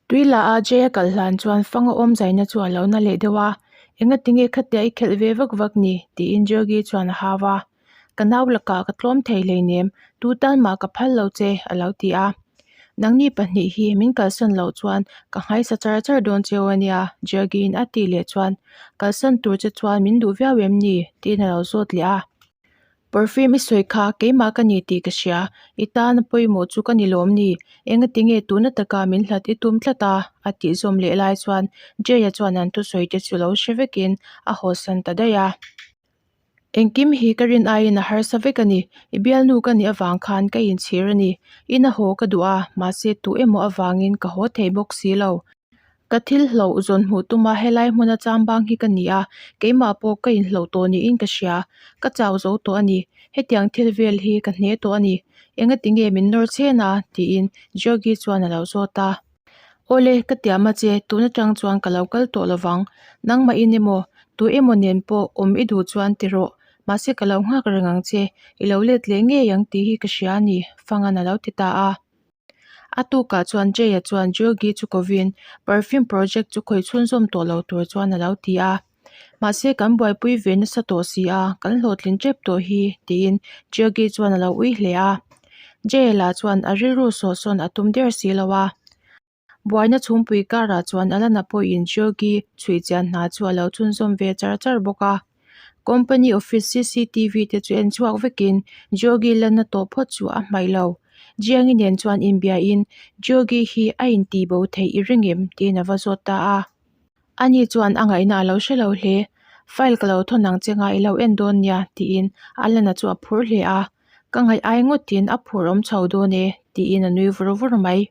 Tui la a Jay a kal hlan chuan fang a awm zaina chu a lo na leh deuh a, Engatinge khatia i khelh ve vak vak ni? tiin Georgie chuan a hau a. Ka nau lakah ka tlawm thei hleinem, tu tan mah ka phal lo che, a lo ti a. Nangni pahnih hi min kalsan loh chuan ka nghaisa char char dawn cheu a nia, Georgie-in a tih leh chuan, Kalsan tur che chuan min duh viau em ni? tiin a lo zawt leh a. Perfume i sawi kha keimah ka ni tih ka hria, i tan a pawimawh chu ka ni lawm ni? Engatinge tuna taka min hlat i tum tlat a? a tih zawm leh lai chuan Jay-a chuan an thusawi te chu lo hre vekin a hawsan ta daih a. Engkim hi ka rin aiin a harsa vek a ni, i bialnu ka nih avang khan ka inchhir a ni. Ina haw ka duh a, mahse tu emaw avangin ka haw thei bawk si lo. Ka thil hloh zawn hmuh tuma helai hmuna chambang hi ka ni a, keimah pawh ka inhloh tawh niin ka hria. Ka chau zo tawh a ni. Hetiang thil vel hi ka hne tawh a ni. Engati nge min nawr chhen a? tiin Georgie chuan a lo zawt a. Awle, ka tiam a che, tun atang chuan ka lo kal tawh lovang. Nangmah in emaw, tu emaw nen pawh awm i duh chuan ti rawh. Mahse ka lo nghak reng ang che, i lo let leh ngei ang tih hi ka hria a ni, Fangan a lo ti ta a. A tukah chuan Jay-a chuan Georgie chu kovin perfume project chu khawih chhunzawm tawh lo tur chuan a lo ti a. Mahse kan buaipui ve nasa tawh si a, kan hlawhtlin tep tawh hi tiin Georgie chuan a lo ui hle a. Jay-a lah chuan a rilru sawhsawn a tum der si lo a. Buaina chhungpui karah chuan Alana pawhin Georgie chhuih chian hna chu a lo chhunzawm ve char char bawk a. Company office cctv te chu en chhuak vekin Georgie lanna tawh phawt chu a hmaih lo. Jiangi nen chuan inbiain Georgie hi a intih bo theih i ring em? tiin a va zawt ta a. Ani chuan a ngaihna a lo hre lo hle. File ka lo thawn ang che nga i lo en dawn nia tiin Alana chu a phur hle a. Ka ngaih ai ngawtin a phur awm chho dawn e tiin a nui vur vur mai.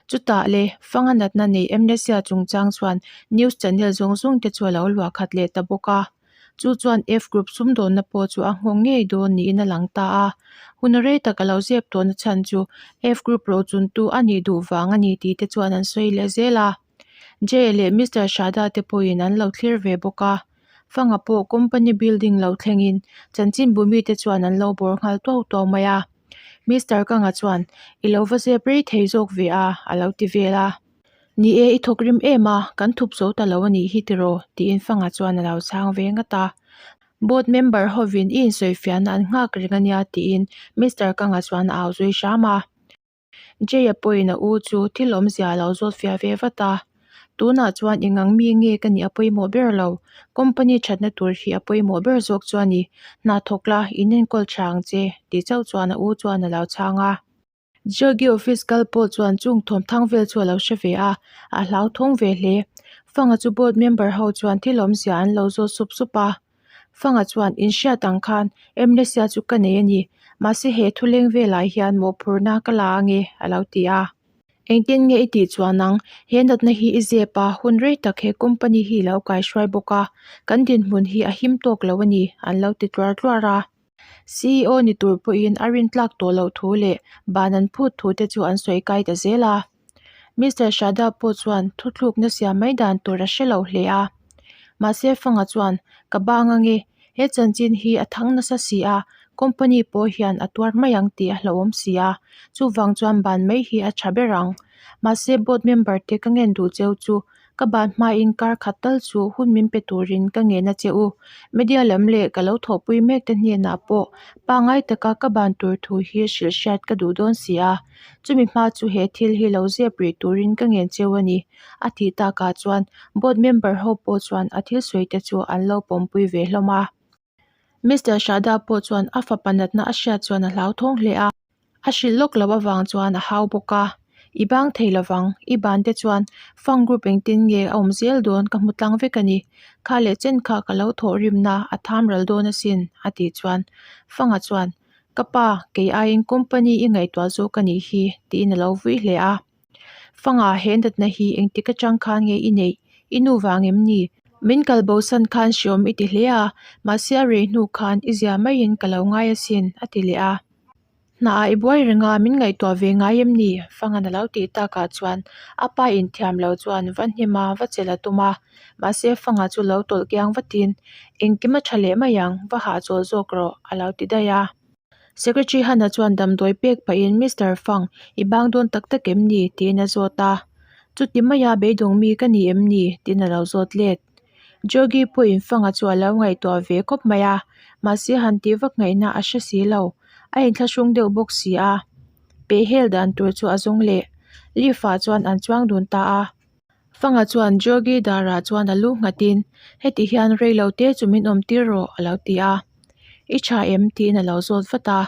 Chutah le, fanga natna nei amnesia chungchang chuan news channel zawng zawng te chu a lo luah khat leh ta bawk a. Chu chuan F-Group sumdawnna pawh chu a nghawng ngei dawn niin a lang ta a. Hun rei tak a lo zep tawhna chhan chu F-Group rochuntu a nih duh vang a ni tih te chuan an sawi leh zel a. Jay leh Mister Shada te pawhin an lo thlir ve bawk a. Fanga pawh company building lo thlengin chanchinbu mite chuan an lo bawr nghal tuau tuau mai a. Mister Kanga chuan, I lo va zep rei thei zawk ve a, a lo ti vel a. Ni e, i thawk rim em a, kan thup zo ta lo a nih hi tiraw? tiin Fanga chuan a lo chhang ve ngat a. Board member hovin i insawifiahna an nghak reng a nia tiin Mister Kanga chuan a au zui hram a. Jay-a pawhin a u chu thil awmzia a lo zawt fiah ve vat a, Tunah chuan engang mi nge ka nih a pawimawh ber lo, company thatna tur hi a pawimawh ber zawk chu a ni, hna thawk la, in enkawl tha ang che, tih chauh chuan a u chuan a lo chhang a. Georgie office kal pawh chuan chung thawmthang vel chu a lo hre ve a, a hlauthawng ve hle. Fanga chu board member ho chuan thil awmzia an lo zawt sup sup a. Fanga chuan inhriat ang khan amnesia chu ka nei a ni, mahse he thuleng velah hian mawhphurhna ka la ange a lo ti a. Engtin nge i tih chuan ang, he natna hi i zep a, hun rei tak he company hi i lo kaihruai bawk a, kan dinhmun hi a him tawk lo a ni an lo ti tluar tluar a. Ceo ni tur pawhin a rintlak tawh loh thu leh ban an phut thu te chu an sawi kai ta zel a. Mister Shada pawh chuan thuthlukna siam mai dan tur a hre lo hle a. Mahse Fanga chuan, Ka bang ange, he chanchin hi a thang nasa si a, company pawh hian a tuar mai ang tih a hlauhawm si a, chuvang chuan ban mai hi a tha ber ang. Mahse board member te ka ngen duh cheu chu Ka ban hmain kar khat tal chu hun min pe turin ka ngen a che u. Media lam leh ka lo thawhpui mek te hnenah pawh pangngai taka ka ban tur thu hi hrilh hriat ka duh dawn si a. Chumi hma chu he thil hi lo zep rih turin ka ngen cheu a ni. A tih takah chuan board member ho pawh chuan a thil sawi te chu an lo pawmpui ve hlawm a. Mister Shada pawh chuan a fapa natna a hriat chuan a hlauthawng hle a. A hrilh lawk loh avang chuan a hau bawk a, I bang thei lovang, i ban te chuan fang group engtin nge a awm zel dawn ka hmu tlang vek a ni, kha leh chen kha ka lo thawh rimna a tham ral dawn asin a tih chuan Fanga chuan Ka pa, kei aiin company i ngaihtuah zawk a nih hi tiin a lo vui hle a. Fanga he natna hi engtik atang khan nge i neih? I nu vang em ni? Min kal bosan khan hreawm i ti hle a, mahse a rei hnu khan i zia maiin ka lo ngai asin a ti leh a. Hnaah i buai reng a, min ngaihtuah ve ngai em ni? Fangan a lo tih takah chuan a pa inthiam lo chuan va hnim a, va chelh a tum a. Mahse Fanga chu lo tawlh kiang vatin, Engkim a tha leh mai ang, va hahchawl zawk rawh a lo ti daih a. Secretary Hana chuan damdawi pek pahin Mister Fang, i bang dawn tak tak em ni? tiin a zawt a. Chuti maia beidawng mi ka ni em ni? tiin a lo zawt let. Jogi pawhin Fanga chu a lo ngaihtuah ve khawp mai a, mahse han tih vak ngaihna a hre si lo. A inthlahrung deuh bawk si a, pehhel dan tur chu a zawng leh. Lift ah chuan an chuang dun ta a. Fanga chuan Jogi darah chuan a lu nghatin, Heti hian rei lo te chu min awm tir rawh, a lo ti a. I tha em? tiin a lo zawt vat a.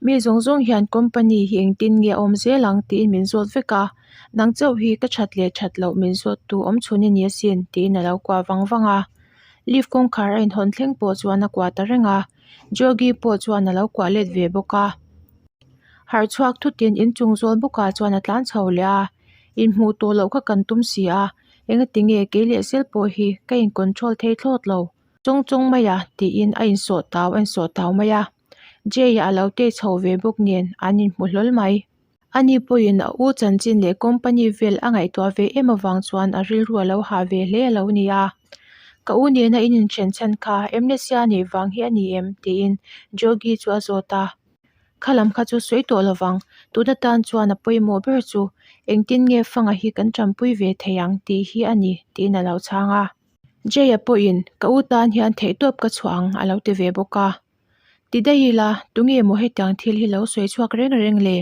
Mi zawng zawng hian company hi engtin nge a awm zel ang tiin min zawt vek a, nang chauh hi ka that leh that loh min zawt tu awm chhun i ni asin tiin a lo kuah vang vang a. Lift kawngkhar a inhawn thleng pawh chuan a kuah ta reng a, Jogi pawh chuan a lo kuah let ve bawk a. Harh chhuak thutin inchung zawl bawkah chuan a tlan chho leh a, inhmuh tawh loh kha kan tum si a, engati nge kei leh zel pawh hi ka in control thei thlawt lo. Chawng chawng mai a tiin a insawh tau a insawh tau mai a. Jay-a a lo tei chho ve bawk nen an inhmu hlawl mai. Ani pawhin a u chanchin leh company vel a ngaihtuah ve em avang chuan a rilru a lo hah ve hle a lo ni a. Ka u nena in inthen chhan kha amnesia neih vang hi a ni em? tiin Jogi chu a zawt a. Kha lam kha chu sawi tawh lovang, tun atan chuan a pawimawh ber chu engtin nge Fanga hi kan tanpui ve thei ang tih hi a ni tiin a lo chhang a. Jay-a pawhin ka u tan hian theihtawp ka chhuah ang a lo ti ve bawk a. Ti daih ila, tunge maw hetiang thil hi lo sawi chhuak reng reng le?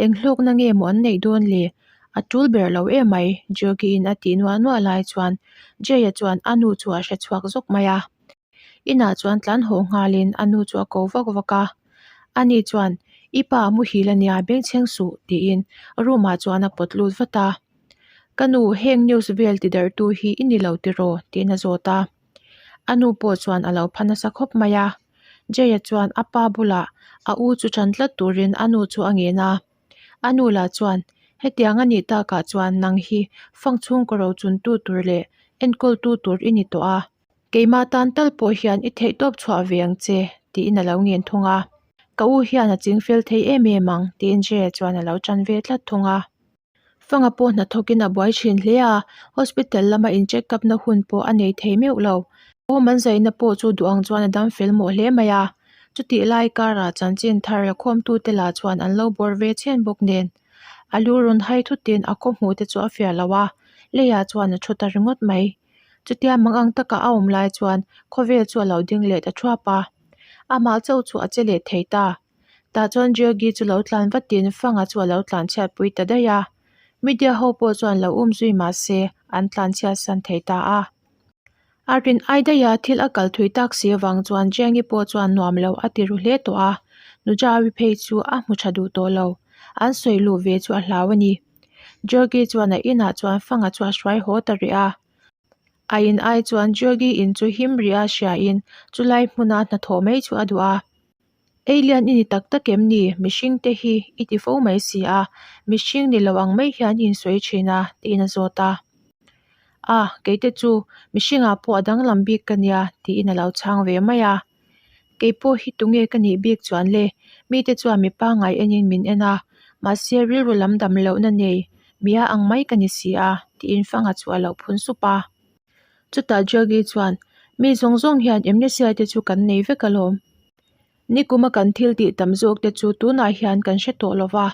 Eng hlawkna nge maw an neih dawn le? A tul ber lo em mai, Jogi-in a tih nuah nuah lai chuan Jay-a chuan a nu chu a hre chhuak zawk mai a. Inah chuan tlan haw nghalin a nu chu a ko vak vak a. Ani chuan, I pa a muhil a nia, bengchheng suh, tiin room-ah chuan a pawt lut vat a. Ka nu, heng news vel ti darhtu hi i ni lo tiraw? tiin a zawt a. A nu pawh chuan a lo pha nasa khawp mai a. Jay-a chuan a pa bulah a u chu tan tlat turin a nu chu a ngen a. A nu lah chuan, Hetiang a nih takah chuan nang hi fang chhungkaw rochuntu tur leh enkawltu tur i ni tawh a. Keimah tan tal pawh hian i theihtawp chhuah ve ang che, tiin a lo ngen thung a. Ka u hian a chingfel thei em em ang, tiin Jay-a chuan a lo tan ve tlat thung a. Fanga pawh hnathawkin a buai thin hle a, hospital lama in check up na hun pawh a nei thei meuh lo. Awm an zaina pawh chu duh ang chuan a dam fel mawh hle mai a, chutih lai karah chanchin thar la khawmtute lah chuan an lo bawr ve chhen bawk nen. A lu rawn hai thutin a khaw hmuh te chu a fiah lo a, leiah chuan a thu ta ringawt mai. Chutia mang ang taka a awm lai chuan khawvel chu a lo ding leh ta thuap a, amah chauh chu a che leh thei ta. Tah chuan Georgi chu lo tlan vatin Fanga chu a lo tlan chhiat pui ta daih a. Media ho pawh chuan lo um zui mah se an tlan chhiat san thei ta a. A rin ai daiha thil a kal thui tak si avang chuan Jengi pawh chuan nuam lo a ti ru hle tawh a. Nujawi phei chu a hmu tha duh tawh lo. An sawi luh ve chu a hlau a ni. Georgi chuan a inah chuan Fanga chu a hruai haw ta rih a. A in ai chuan Georgi in chu him rih a hriain chulai hmuna hnathawh mai chu a duh a. Alien i ni tak tak em ni? Mihring te hi i ti fo mai si a, mihring ni lo ang mai hian i insawi thin a, tiin a zawt a. A, kei te chu mihringah pawh a danglam bik ka nia, tiin a lo chhang ve mai a. Kei pawh hi tunge ka nih bik chuan le, mite chuan mi pangngai enin min en a, mahse rilru lam dam lohna nei mia ang mai ka ni si a, tiin Fanga chu a lo phun sup a. Chutah Jaggi chuan, Mi zawng zawng hian amnesia te chu kan nei vek alawm. Nikuma kan thil tih tam zawk te chu tunah hian kan hre tawh lo va,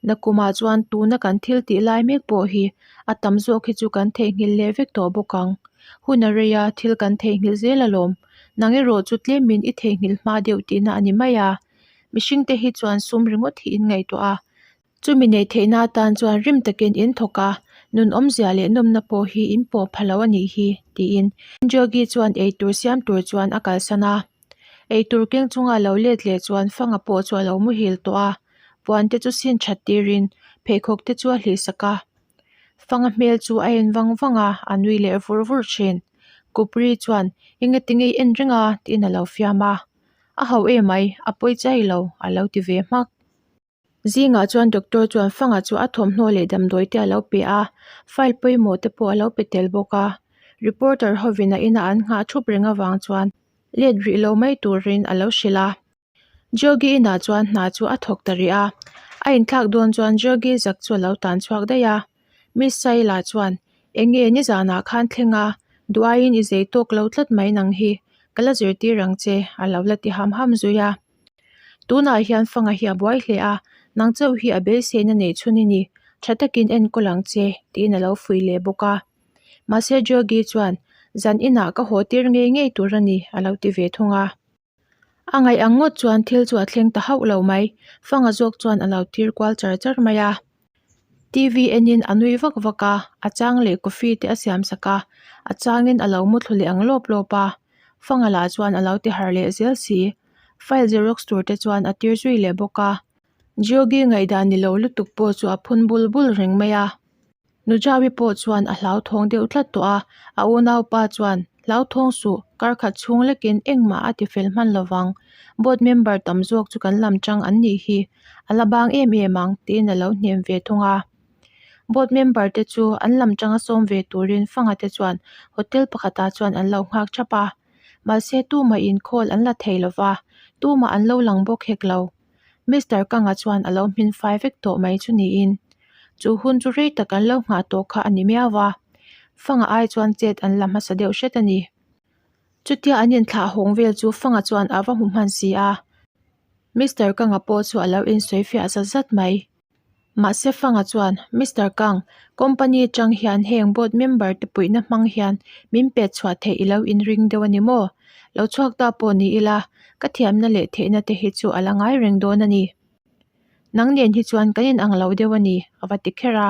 nakumah chuan tuna kan thil tih lai mek pawh hi a tam zawk hi chu kan theihnghilh leh vek tawh bawk ang. Hun a rei a, thil kan theihnghilh zel alawm. Nang erawh chu tlemin i theihnghilh hma deuh tihna a ni mai a. Mihringte hi chuan sum ringawt hi in ngaihtuah a, Chumi neih theihna atan chuan rim takin in thawk a, nun awmzia leh nawmna pawh hi in pawh pha lo a nih hi, tiin Jogi chuan eitur siam tur chuan a kalsan a. Eitur keng chunga lo let leh chuan Fanga pawh chu a lo muhil tawh a, puan te chu sin that tirin pheikhawk te chu a hlihsak a. Fanga hmel chu a en vang vang a, a nui leh vur vur thin. Kupri chuan, Engati nge i en reng a? tiin a lo fiam a. A ho emai, a pawi chai lo, a lo ti ve hmak. Zingah chuan doctor chuan Fanga chu a thawmhnaw leh damdawi te a lo pe a, file pawimawh te pawh a lo pe tel bawk a. Reporter hovin a ina an nghah thup reng avang chuan let rih lo mai turin a lo hrilh a. Jogi inah chuan hna chu a thawk ta rih a, a inthlak dawn chuan Jogi zak chu a lo tan chhuak daih a. Miss Saila chuan, Enge nizanah khan thleng a, duaiin i zei tawk lo tlat mai nang hi, ka la zirtir ang che, a lo la ti ham ham zui a. Tunah hian Fanga hi a buai hle a, nang chauh hi a beiseina neih chhun i ni. Tha takin enkawl ang che, tiin a lo fuih leh bawk a. Mahse Jogi chuan, Zan inah ka haw tir ngei ngei tur a ni, a lo ti ve thung a. A ngaih ang ngawt chuan thil chu a thleng ta hauh lo mai. Fanga zawk chuan a lo tir kual char char mai a. TV enin a nui vak vak a, a chang leh coffee te a siam sak a, a changin a lo muthlu leh ang lawp lawp a. Fanga lah chuan a lo ti harh leh zel si. File xerox tur te chuan a tir zui leh bawk a. Geogi ngaihdan ni lo lutuk pawh chu a phun bul bul reng mai a. Nujawi pawh chuan a hlauthawng deuh tlat tawh a, a unaupa chuan, Hlauthawng suh, kar khat chhung lekin engmah a ti fel hman lo vang. Board member tam zawk chu kan lam chang an nih hi, a la bang em em ang, tiin a lo hnem ve thung a. Board member te chu an lam changa sawm ve turin Fanga te chuan hotel pakhatah chuan an lo nghak thap a. Mahse tumah inkhawl an la thei lo va, tumah an lo lang bawk hek lo. Mister Kanga chuan a lo hmin fai vek tawh mai chu niin. Chu hun chu rei tak an lo nghah tawh kha a ni miau a, Fanga ai chuan chet an la hmasa deuh hret a ni. Chutia an inthlah hawng vel chu Fanga chuan a va hmu hman si a, Mister Kanga pawh chu a lo insawi fiah zat zat mai. Mahse Fanga chuan, Mister Kang, company atang hian heng board member te puihna hmang hian min pet chhuah theih i lo inring deuh a ni maw? Lo chhuak ta pawh ni ila, ka thiamna leh theihna te hi chu a la ngai reng dawn a ni. Nang nen hi chuan kan inang lo deuh a ni, a va ti kher a.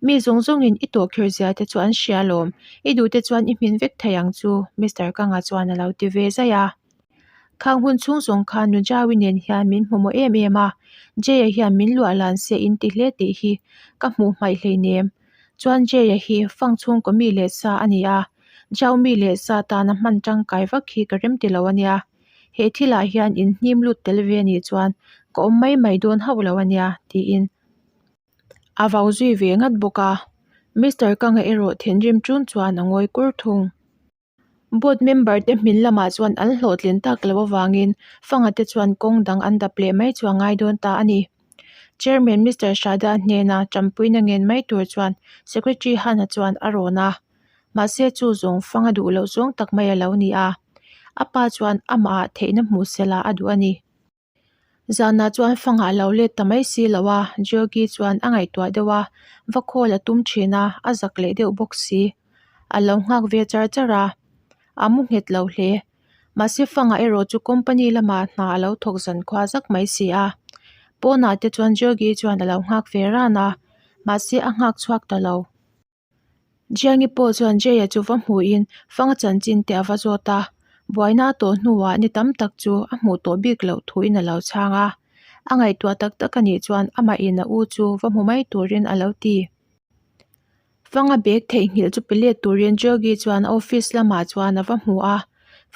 Mi zawng zawngin i tawhkhir zia te chu an hria alawm, i duh te chuan i hmin vek thei ang chu, Mister Kanga chuan a lo ti ve zaih a. Khang hun chhung zawng khan Nujawi nen hian min hmu maw em em a, Jay-a hian min luah lan se in ti hle tih hi ka hmuh hmaih hleinem. Chuan Jay-a hi fang chhungkaw mi leh sa a ni a, Jau mi leh sa tana hman tangkai vak hi ka rem ti lo a nia. He thilah hian in hnim lut tel ve a nih chuan ka awm mai mai dawn hauh lo a nia, tiin a vau zui ve ngat bawk a. Mister Kanga erawh thinrim ṭun chuan a ngawi kur thung. Board member te hmin lamah chuan an hlawhtlin tak loh avangin Fanga te chuan kawng dang an dap leh mai chu a ngai dawn ta a ni. Chairman Mister Shada hnena ṭampuina ngen mai tur chuan Secretary Hana chuan a rawn a. Mahse chu zawng Fanga duh loh zawng tak mai a lo ni a. A pa chuan amah ah theihna hmuh sela a duh a ni. Zanah chuan fangah a lo let ta mai si lo a, Georgie chuan a ngaihtuah deuh a, va call a tum thin a, a zak leh deuh bawk si. A lo nghak ve char char a, a mu nghet lo hle. Mahse fangah erawh chu company lamah hna a lo thawk zan khua zak mai si a. Pawnah te chuan Georgie chuan a lo nghak ve ran a, mahse a nghak chhuak ta lo. Jiangi pawh chuan Jay-a chu va hmuhin fanga chanchin te a va zawt a, buaina a tawh hnuah ni tam tak chu a hmuh tawh bik loh thuin a lo chhang a. A ngaihtuah tak tak a nih chuan amahin a u chu va hmu mai turin a lo ti. Fanga bag theihnghilh chu pe let turin Jogi chuan a office lamah chuan a va hmu a,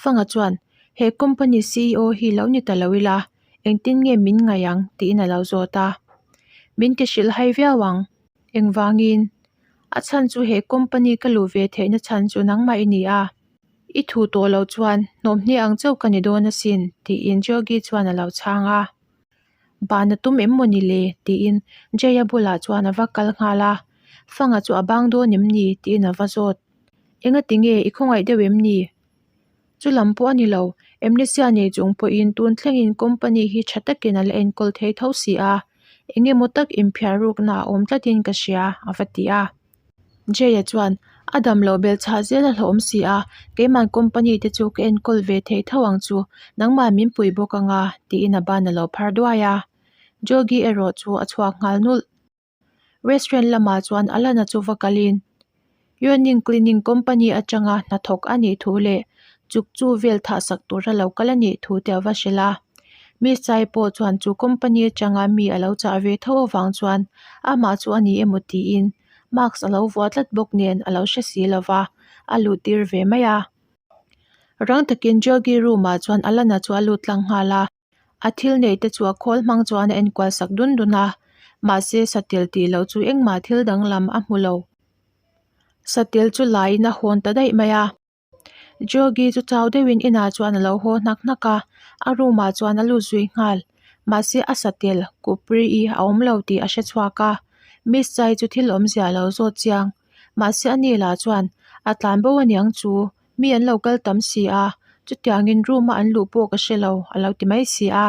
Fanga chuan, He company ceo hi lo ni ta lo ila, engtin nge min ngaih ang? tiin a lo zawt a. Min ti hrilh hai viau ang. Engvangin? A chhan chu he company ka luh ve theihna chhan chu nangmah i ni a. I thu tawh loh chuan hnawmhne ang chauh ka ni dawn asin, tiin Jogi chuan a lo chhang a. Ban a tum em maw ni le? tiin Jay-a bulah chuan a va kal nghal a. Fanga chu a bang dawn em ni? tiin a va zawt. Engati nge i khawngaih deuh em ni? Chu lam pawh a ni lo, amnesia nei chung pawhin tun thlengin company hi tha takin a la enkawl thei tho si a, eng emaw tak inphiar rukna a awm tlatin ka hria, a va ti a. Jay-a chuan, A dam loh bel chhah zel a hlauhawm si a, keiman company te chu ka enkawl ve thei tho ang chu, nangmah min pui bawk anga, tiin a ban a lo phar duai a. Jogi erawh chu a chhuak nghal nulh. Restaurant lamah chuan Alana chu va kalin Yawning Cleaning Company atanga hnathawk a nih thu leh chuk chu vel thah sak tura lo kal a nih thu te a va hrilh a. Miss Chai pawh chuan chu company atanga mi a lo chah ve tho avang chuan amah chu a ni emaw tiin mask a lo vuah tlat bawk nen a lo hre si lova, a luh tir ve mai a. Rang takin Jogi room ah chuan Alana chu a lut tlang nghal a. A thil neih te chu a khawl hmang chuan a enkual sak dun dun a, mahse satel tih loh chu engmah thil danglam a hmu lo. Satel chu laiin a hawn ta daih mai a. Jogi chu chau deuhin inah chuan a lo haw hnak hnak a, a room ah chuan a lut zui nghal. Mahse a satel Kupri-i a awm lo tih a hre chhuak a, Miss Chai chu thil awmzia a lo zawt chiang. Mahse ani lah chuan a tlan bo aniang chu Mi an lo kal tam si a, chutiangin room a an luh pawh ka hre lo, a lo ti mai si a.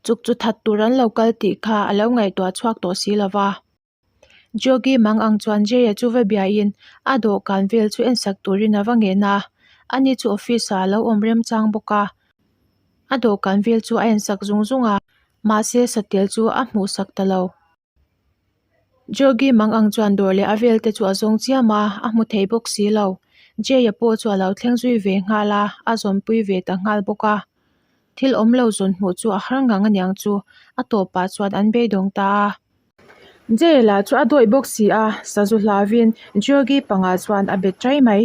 Chuk chu that tur an lo kal tih kha a lo ngaihtuah chhuak tawh si lo va. Jogi mang ang chuan Jay-a chu va biain a dawhkan vel chu ensak turin a va ngen a, ani chu office-ah a lo awm remchang bawk a, a dawhkan vel chu a ensak zung zung a, mahse satel chu a hmuhsak ta lo. Jogi mang ang chuan dawr leh a vel te chu a zawng chiam a, a hmu thei bawk si lo. Jay-a pawh chu a lo thleng zui ve nghal a, a zawnpui ve ta nghal bawk a. Thil awm lo zawn hmuh chu a har ngang aniang chu, a tawpah chuan an beidawng ta a. Jay-a lah chu a dawih bawk si a, sazu hlavin Jogi pangah chuan a bet chai mai.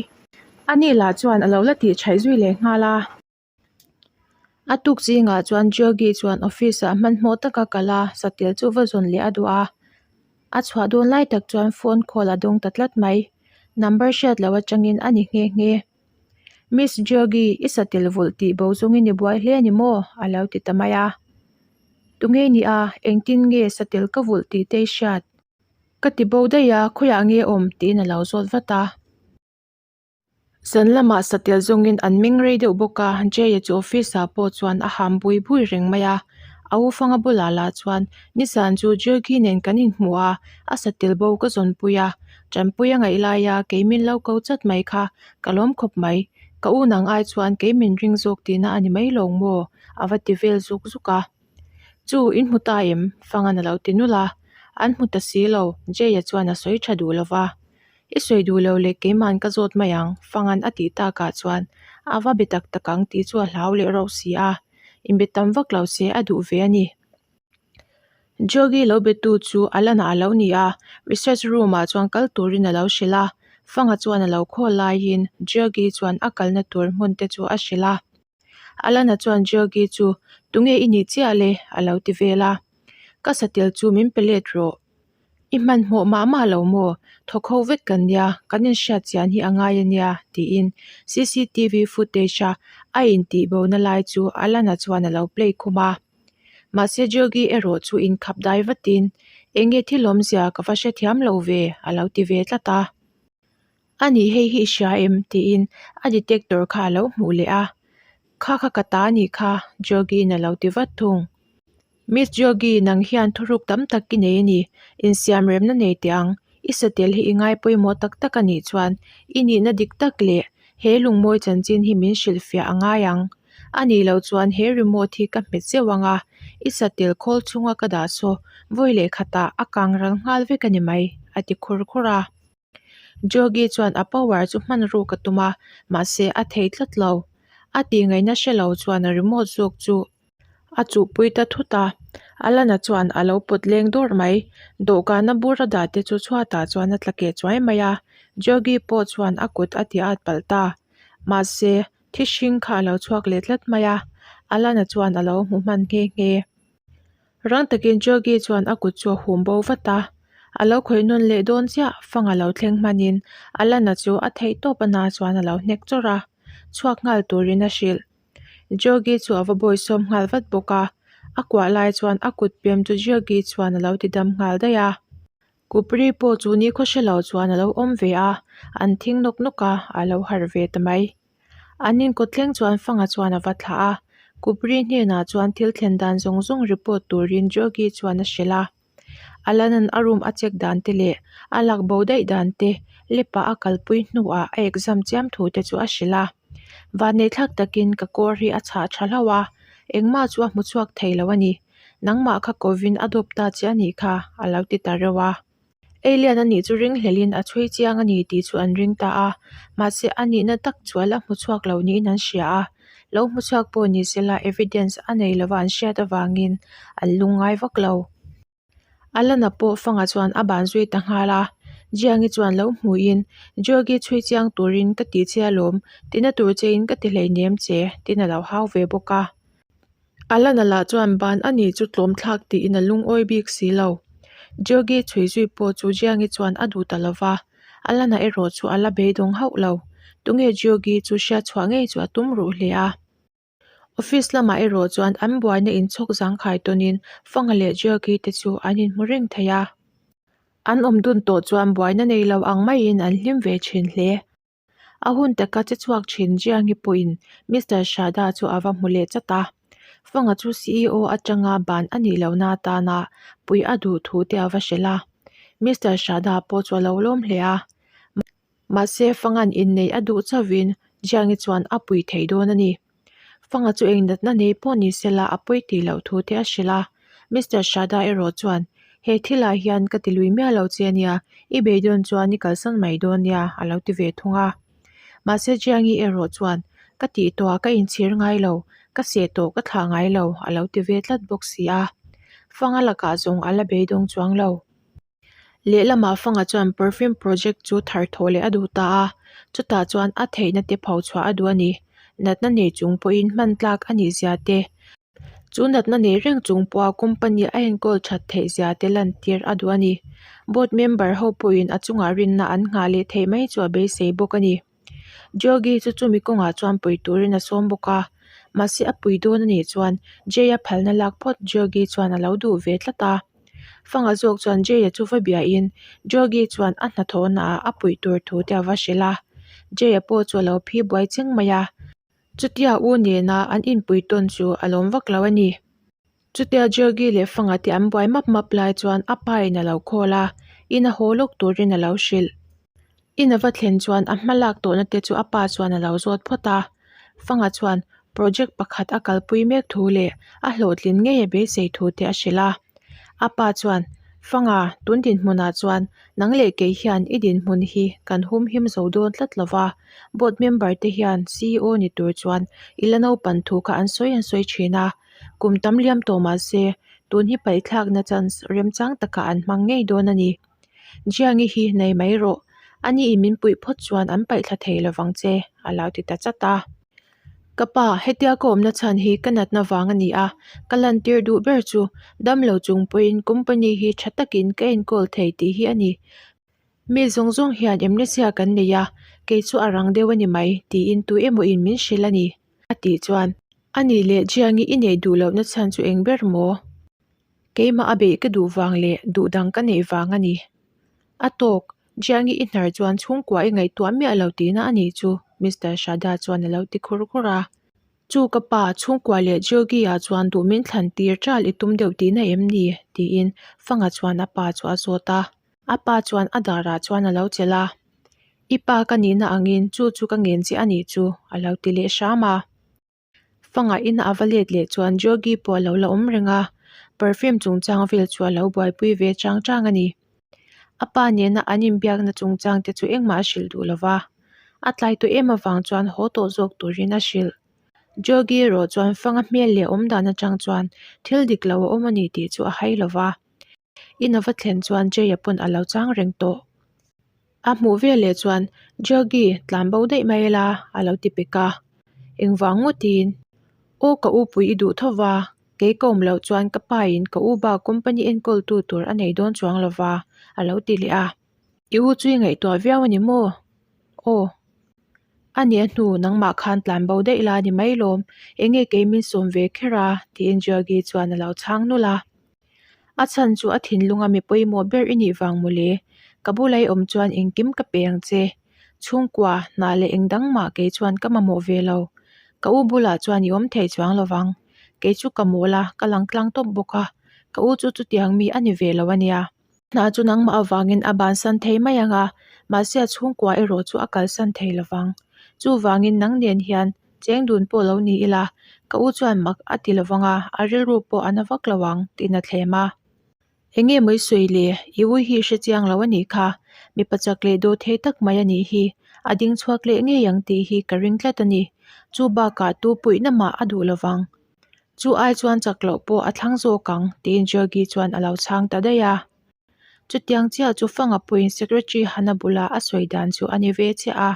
Ani lah chuan a lo la tih chhaih zui leh nghal a. A tuk zingah chuan Jogi chuan office ah hmanhmawh taka kal a, satel chu va zawn leh a duh a. A chhuah dawn lai tak chuan phone call a dawng ta tlat mai. Number hriat loh atangin a ni nghe nghe. Miss Jogi, i satel vulh tih bo zawngin i buai hle a ni maw? a lo ti ta mai a. Tunge ni a, engtin nge satel ka vulh tih te i hriat? Ka ti bo daih a, khawiah nge awm? tiin a lo zawt vat a. Zan lamah satel zawngin an meng rei deuh bawk a, Jay-a chu office-ah pawh chuan a ham bui bui reng mai a. A u fanga bulah lah chuan, Nizan chu Jogi nen kan inhmu a, a satel bo ka zawnpui a, tanpui a ngaih laia kei min lo ko chat mai kha ka lawm khawp mai. Ka u nang ai chuan kei min ring zawk tihna a ni mai lawng maw? a va ti vel zuk zuk a. Chu, in hmu ta em? Fangan a lo ti nulh a. An hmu ta si lo, Jay-a chuan a sawi tha duh lo va. I sawi duh lo leh keima'n ka zawt mai ang, Fangan a tih takah chuan a va be tak tak ang tih chu a hlau leh rauh si a, inbe tam vak lo se a duh ve a ni. Jogi lo betu chu Alana a lo ni a, research room-ah chuan kal turin a lo hrilh a, Fanga chuan a lo khawl laiin Jogi chuan a kalna tur hmun te chu a hrilh a. Alana chuan Jogi chu, Tunge i nih chiah le? a lo ti vel a. Ka satel chu min pe let rawh. I hmanhmawh mah mah lo maw? Thawk ho vek kan nia, kan inhriat chian hi a ngai a nia, tiin cctv footage-a a intihbona lai chu Alana chuan a lo play khum a. Mahse Jogi erawh chu inkhap dai vatin, Eng nge thil awmzia ka va hrethiam lo ve, a lo ti ve tlat a. A nih hei hi i hria em? tiin a detector kha a lo hmuh leh a. Kha kha ka ta a nih kha, Jogi-in a lo ti vat thung. Miss Jogi, nang hian thuruk tam tak i nei a ni. Insiam remna nei teh ang. I satel hi i ngai pawimawh tak tak a nih chuan i nihna dik tak leh he lungmawi chanchin hi min hrilhfiah a ngai ang. A nih loh chuan he remote hi ka hmet zeuh ang a, i satel khawl chhunga ka dah saw vawi leh khatah a kang ral nghal vek a ni mai, a ti khur khur a. Jogi chuan a power chu hman ruk a tum a, mahse a thei tlat lo. A tihngaihna hre lo chuan a remote zawk chu a chuhpui ta thut a, Alana chuan a lo pawt leng dawr mai. Dawhkana bur a dah te chu chhuatah chuan a tla keh chuai mai a, Jogi pawh chuan a kut a ti at palh ta. Mahse, thi hring kha a lo chhuak leh tlat mai a, Alana chuan a lo hmu hman nghe nghe. Rang takin Jogi chuan a kut chu a hum bo vat a, a lo khawih nawn leh dawn chiah, fang a lo thleng hmanin Alana chu a theih tawp a na chuan a lo hnek chawrh a, chhuak nghal turin a hrilh. Jogi chu a va bawisawm nghal vat bawk a, a kuah lai chuan a kut pem chu Jogi chuan a lo ti dam nghal daih a. Kupri pawh chu nikhaw hre lo chuan a lo awm ve a, an thing nawk nawk a, a lo harh ve ta mai. An inkawt thleng chuan Fanga chuan a va thlah a, Kupri hnenah chuan thil thlen dan zawng zawng report turin Jogi chuan a hrilh a. Alanan a room a check dan te leh a lak bo daih dan te lepa a kalpui hnuah a exam chiam thu te chu a hrilh a. Vanneihthlak takin ka kawr hi a chhah tha hlauh a, engmah chu a hmu chhuak thei lo a ni. Nangmah kha kovin a dawp ta che a nih kha, a lo ti ta reuh a. Alien a nih chu ringhlelhin a chhui chiang a ni tih chu an ring ta a, mahse a nihna tak chu a la hmu chhuak lo niin an hria a, lo hmu chhuak pawh ni sela evidence a nei lova an hriat avangin an lungngai vak lo. Alana pawh fanga chuan a ban zui ta nghal a, Jiangi chuan lo hmuhin, Jogi chhui chiang turin ka ti che alawm, tina tur chein ka ti hleinem che, tin a lo hau ve bawk a. Alana lah chuan ban a nih chu tlawm thlak tiin a lungawi bik si lo. Jogi chhui zui pawh chu Jiangi chuan a duh ta lo va, Alana erawh chu a la beidawng hauh lo. Tunge Jogi chu hriat chhuah ngei chu a tum ruh hle a. Office lamah erawh chuan an buaina inchhawk zangkhai tawnin Fanga leh Jogi te chu an inhmu reng thei a. An awm dun tawh chuan buaina nei lo ang maiin an hlim ve thin hle. A hun taka che chhuak thin Jiangi pawhin Mister Shada chu a va hmu leh chat a. Fanga chu ceo atanga ban a nih lohna atana pui a duh thu te a va hrilh a. Mister Shada pawh chu a lo lawm hle a. Mahse, Fanga'n inneih a duh chauhin Jiangi chuan a pui thei dawn a ni. Fanga chu eng natna nei pawh ni sela a pawi tih loh thu te a hrilh a. Mister Shada erawh chuan, He thilah hian ka ti lui miah lo che a nia, i beidawn chuan i kalsan mai dawn nia, a lo ti ve thung a. Mahse Jiangi erawh chuan, Ka tih tawhah ka inchhir ngai lo, ka seh tawh ka thlah ngai lo, a lo ti ve tlat bawk si a. Fanga lakah zawng a la beidawng chuang lo. Lehlamah Fanga chuan perfume project chu thar thawh leh a duh ta a, chutah chuan a theihna te pho chhuah a duh a ni. Natna nei chung pawhin hman tlak a nih zia te, chu natna nei reng chung pawha company a enkawl that theih zia te lantir a duh a ni. Board member ho pawhin a chungah rinna an nghah leh theih mai chu a beisei bawk a ni. Jogi chu chumi kawngah chuan pui turin a sawm bawk a, mahse a pui dawn a nih chuan Jay-a phalna lak phawt Jogi chuan a lo duh ve tlat a. Fanga zawk chuan Jay-a chu va biahin Jogi chuan a hnathawhnaah a puih tur thu te a va hrilh a, Jay-a pawh chu a lo phi buai cheng mai a. Chutia u nena an inpui tawn chu a lawm vak lo a ni. Chutia Jogi leh Fanga te an buai map map lai chuan a pa in a lo call a, in a haw lawk turin a lo hrilh. In a va thlen chuan a hma lak tawhna te chu a pa chuan a lo zawt phawt a. Fanga chuan project pakhat a kalpui mek thu leh a hlawhtlin ngei a beisei thu te a hrilh a. A pa chuan, Fanga, tun dinhmunah chuan nang leh kei hian i dinhmun hi kan humhim zo dawn tlat lo va, board member te hian CEO ni tur chuan i la naupan thu kha an sawi an sawi thin a, kum tam liam tawh mah se, tun hi paihthlakna chance remchang takah an hmang ngei dawn a ni. Jiangi hi nei mai rawh, ani in min puih phawt chuan an paihthla thei lovang che, a lo ti ta chat a. Ka pa, hetia ka awmna chhan hi ka natna vang a ni a, ka lantir duh ber chu damlo chung pawhin company hi tha takin ka enkawl thei tih hi a ni. Mi zawng zawng hian amnesia kan nei a, kei chu a rang deuh a ni mai, tiin tu emaw in min hrilh a ni, a tih chuan. A nih leh Jiangi i neih duh lohna chhan chu eng ber maw? Keimah a beih ka duh vang leh duh dang ka neih vang a ni. A tawk, Jiangi i hnar chuan chhungkua i ngaihtuah miah lo tihna a nih chu, Mister Shada chuan a lo ti khur khur a. Chu ka pa, chhungkua leh Jogi-ah chuan duh min thlan tir ṭal i tum deuh tihna em ni? tiin Fanga chuan a pa chu a zawt a. A pa chuan a darah chuan a lo chelh a. I pa ka nihna angin chu chu ka ngen che a nih chu, a lo ti leh hram a. Fanga ina a va let leh chuan Jogi pawh a lo la awm reng a, perfume chungchang vel chu a lo buaipui ve chang chang a ni. A pa nena an inbiakna chungchang te chu engmah a hrilh duh lo va, a tlai tawh em avang chuan haw tawh zawk turin a hrilh. Jogi erawh chuan Fanga hmel leh awmdan atang chuan thil dik lo a awm a ni tih chu a hai lo va. In a va thlen chuan Jay-a pawn a lo chang reng tawh. A hmuh vel leh chuan Jogi tlan bo daih mai la a lo ti pek a. Engvang ngawtin Aw ka u pui i duh tho va, kei ka awm loh chuan ka pa in ka u bak company enkawl tu tur a nei dawn chuang lo va a lo ti leh a. I u chu i ngaihtuah viau a ni maw? Aw. A nia hnu nangmah khan tlan bo daih la ni mai lawm, enge kei min sawm ve kher a? tiin Jogi chuan a lo chhang nulh a. A chhan chu a thinlunga mi pawimawh ber i nih vang mawle. Ka bula i awm chuan engkim ka pe ang che. Chhungkua, hnah leh eng dang mah kei chuan ka mamawh ve lo. Ka u bulah chuan i awm thei chuang lo vang. Kei chu ka mawl a, ka lang tlang tawp bawk a. Ka u chu chutiang mi a ni ve lo a nia. Hnah chu nangmah avangin a bansan thei mai ang a, mahse a chhungkua erawh chu a kalsan thei lo vang. Chuvangin nang nen hian cheng dun pawh lo ni ila, ka u chuan mak a ti lo vang a, a rilru pawh a na vak lo ang, tiin a thlem a. Enge maw i sawi le, i u hi i hre chiang lo a nih kha, mipa chak leh dawh thei tak mai a nih hi, a ding chhuak leh ngei ang tih hi ka ring tlat a ni. Chu bakah tu puihna mah a duh lo vang. Chu ai chuan chak loh pawh a thlang zawk ang, tiin Georgi chuan a lo chhang ta daih a. Chutiang chiah chu Fanga pawhin Secretary Hana bula a sawi dan chu a ni ve chiah a.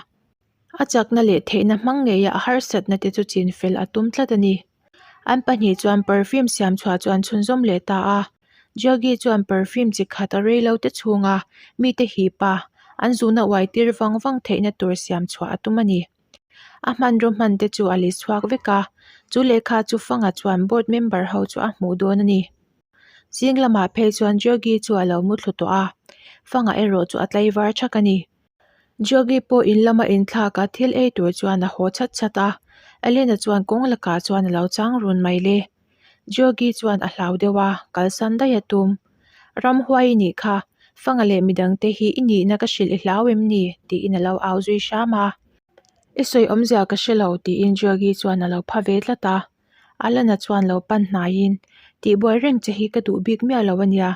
A chakna leh theihna hmang ngeia a harsatna te chu chin fel a tum tlat a ni. An pahnih chuan perfume siam chhuah chu an chhunzawm leh ta a. Georgi chuan perfume chi khat a rei lo te chhunga mite hip a, an zuna uai tir vang vang theihna tur siam chhuah a tum a ni. A hmanraw hman te chu a li chhuak vek a, chu lehkha chu Fanga chuan board member ho chu a hmuh dawn a ni. Zing lamah phei chuan Jogi chu a lo mu thlu tawh a, Fanga erawh chu a tlaivar thak a ni. Jogi pawh in lama inthlak a thil ei tur chuan a haw chhat chhat a, Elena chuan kawng lakah chuan a lo chang run mai le. Jogi chuan a hlau deuh a, kalsan daih a tum. Ramhuai i nih kha, Fanga leh midangte hi i nihna ka hrilh i hlau em ni? tiin a lo au zui hram a. I sawi awmzia ka hre lo tiin Georgie chuan a lo pha ve tlat a. Alana chuan lo pan hnaiin, Tihbuai reng che hi ka duh bik miah lo a nia,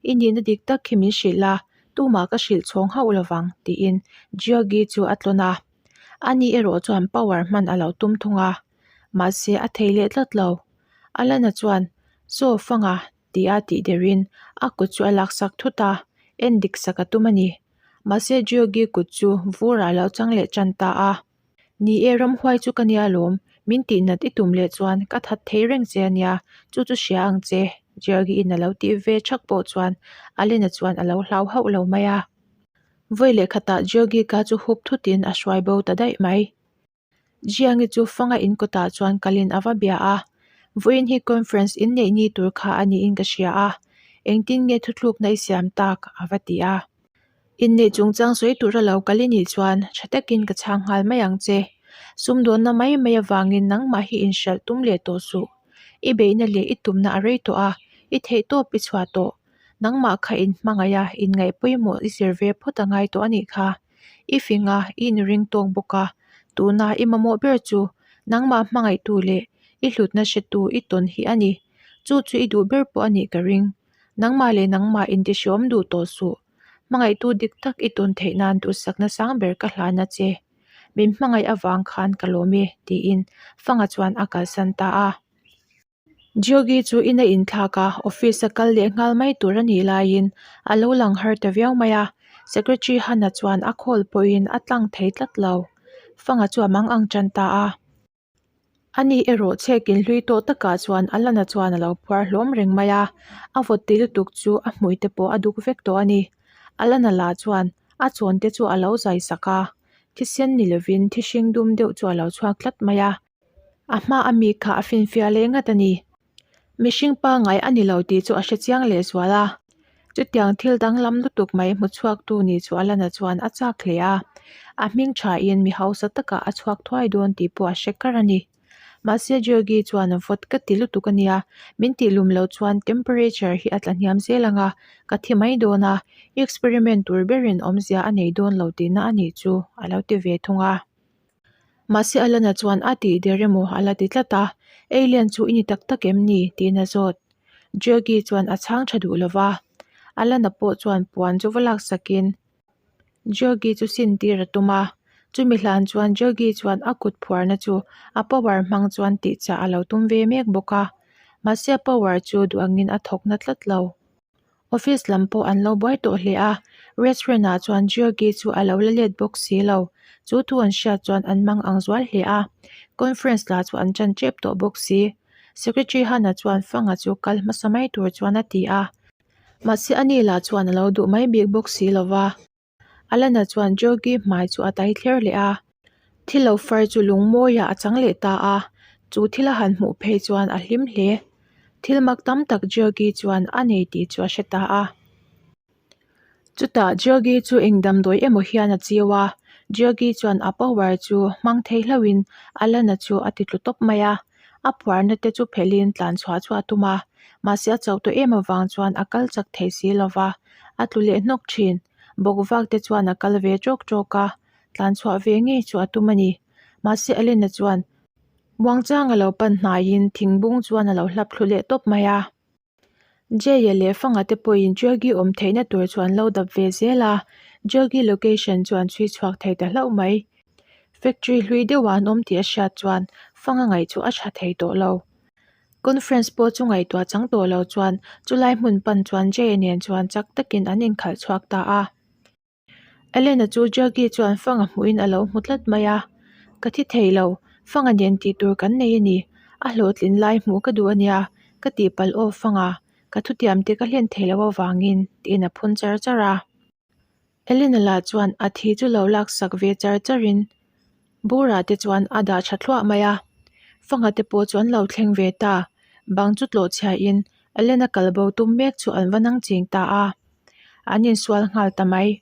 i nihna dik tak hi min hrilh la, tumah ka hrilh chhawng hauh lovang tiin Georgie chu a tlawn a. Ani erawh chuan power hman a lo tum thung a, mahse a thei leh tlat lo. Alana chuan, Chaw fanga tia tih derin a kut chu a laksak thut a, en dik sak a tum a ni. Mahse Georgie kut chu vurah a lo chang leh tan ta a. Ni e, ramhuai chu ka nia lawm, min tihnat i tum leh chuan ka that thei reng che a nia, chu chu hria ang che, Georgie in a lo tih ve thak pawh chuan Alena chuan a lo hlau hauh lo mai a. Vawi leh khatah Georgie ka chu hup thutin a hruai bo ta daih mai. Jiangi chu fanga in kawtah chuan kalin a va bia a, Vawiin hi conference in neih ni tur kha a niin ka hria a, engtin nge thuthlukna i siam tak? a va ti a. Inneih chungchang sawi tura lo kal i nih chuan tha takin ka chhang nghal mai ang che. Sumdawnna mai mai avangin nangmah hi inhralh tum leh tawh suh. I beihna leh i tumna a rei tawh a, i theihtawp i chhuah tawh. Nangmah kha inhmangaih a, inngaih pawimawh i zir ve phawt a ngai tawh a nih kha. I fing a, i inring tawk bawk a, tuna i mamawh ber chu nangmah hmangaihtu leh i hlutna hretu i tawn hi a ni. Chu chu i duh ber pawh a nih ka ring. Nangmah leh nangmah intihreawm duh tawh suh. Hmangaihtu dik tak i tawn theih nan duhsakna sang ber ka hlan a che. Min hmangaih avang khan ka lawm e, tiin Fanga chuan a kalsan ta a. Georgie chu ina inthlak a, office a kal leh nghal mai tur a nih laiin a lo lang har ta viau mai a, Secretary Hana chuan a call pawhin a tlang thei tlat lo. Fanga chu a mang ang tan ta a. Ani erawh chhekin hlui tawh takah chuan Alana chuan a lo phuar hlawm reng mai a, a vawt ti lutuk chu a hmui te pawh a duk vek tawh a ni. Alana lah chuan a chawn te chu a lo zai sak a, thisen ni lovin thihring dum deuh chu a lo chhuak tlat mai a. A hma a mi kha a finfiah leh ngat a ni. Mihring pangngai a ni lo tih chu a hre chiang leh zual a. Chutiang thil danglam lutuk mai hmu chhuaktu ni chu Alana chuan a chak hle a. A hming thain mi hausa takah a chhuak thuai dawn tih pawh a hre kar a ni. Mahse Georgie chuan vawt ka ti lutuk a nia, min tih lum loh chuan temperature hi a tla hniam zel ang a, ka thi mai dawn a, i experiment tur berin awmzia a nei dawn lo tihna a nih chu a lo ti ve thung a. Mahse Alana chuan a tih der emaw a la ti tlat a, Alien chu i ni tak tak em ni? tiin a zawt. Georgie chuan a chhang tha duh lova, Alana pawh chuan puan chu va laksakin Georgie chu sin tir a tum a. Chumi hlan chuan Georgie chuan a kut phuarna chu a power hmang chuan tihchah a lo tum ve mek bawk a, mahse a power chu duh angin a thawk na tlat lo. Office lam pawh an lo buai tawh hle a, restaurant ah chuan Georgie chu a lo la let bawk si lo, chu thu an hriat chuan an mang ang zual hle a, conference lah chu an chan tep tawh bawk si. Secretary Hana chuan Fanga chu kal hmasa mai tur chuan a ti a, mahse ani lah chuan a lo duh mai bik bawk si lo va. Alana chuan Georgie hmai chu a tai thler leh a, thil lo far chu lungmawiah a chang leh ta a, chu thil a han hmuh phei chuan a hlim hle. Thil mak tam tak Georgie chuan a nei tih chu a hre ta a. Chutah Georgie chu eng damdawi emaw hian a chiu a, Georgie chuan a power chu hmang thei hlauhin Alana chu a ti tlu tawp mai a, a phuarna te chu phelhin tlan chhuah chu a tum a, mahse a chauh tawh em avang chuan a kal chak thei si lova, a tlu leh hnawk thin. Bawk vak te chuan a kal ve tawk tawk a, tlan chhuah ve ngei chu a tum a ni. Mahse Elena chuan muangchang a lo pan hnaiin thing bung chuan a lo hlap thlu leh tawp mai a. Jay-a leh Fanga te pawhin Georgie awm theihna tur chu an lo dap ve zel a, Georgie location chu an chhui chhuak thei ta hlauh mai. Factory hlui deuhah an awm tih a hriat chuan Fanga ngaih chu a tha thei tawh lo. Conference pawh chu ngaihtuah chang tawh lo chuan chulai hmun pan chuan Jay-a nen chuan chak takin an inkhalh chhuak ta a. Elena chu Jackie chuan Fanga hmuhin a lo hmu tlat mai a, Ka thi thei lo, Fanga nen tih tur kan nei a ni, a hlawhtlin lai hmuh ka duh a nia, ka tihpalh aw Fanga, ka thutiam te ka hlen thei lo avangin, tiin a phun char char a. Elena lah chuan a thi chu lo laksak ve char charin Bura te chuan a dah tha thluah mai a, Fanga te pawh chu an lo thleng ve ta, bang chu tlawh chhiahin Elena kalbo tum mek chu an va nang ching ta a, an insual nghal ta mai.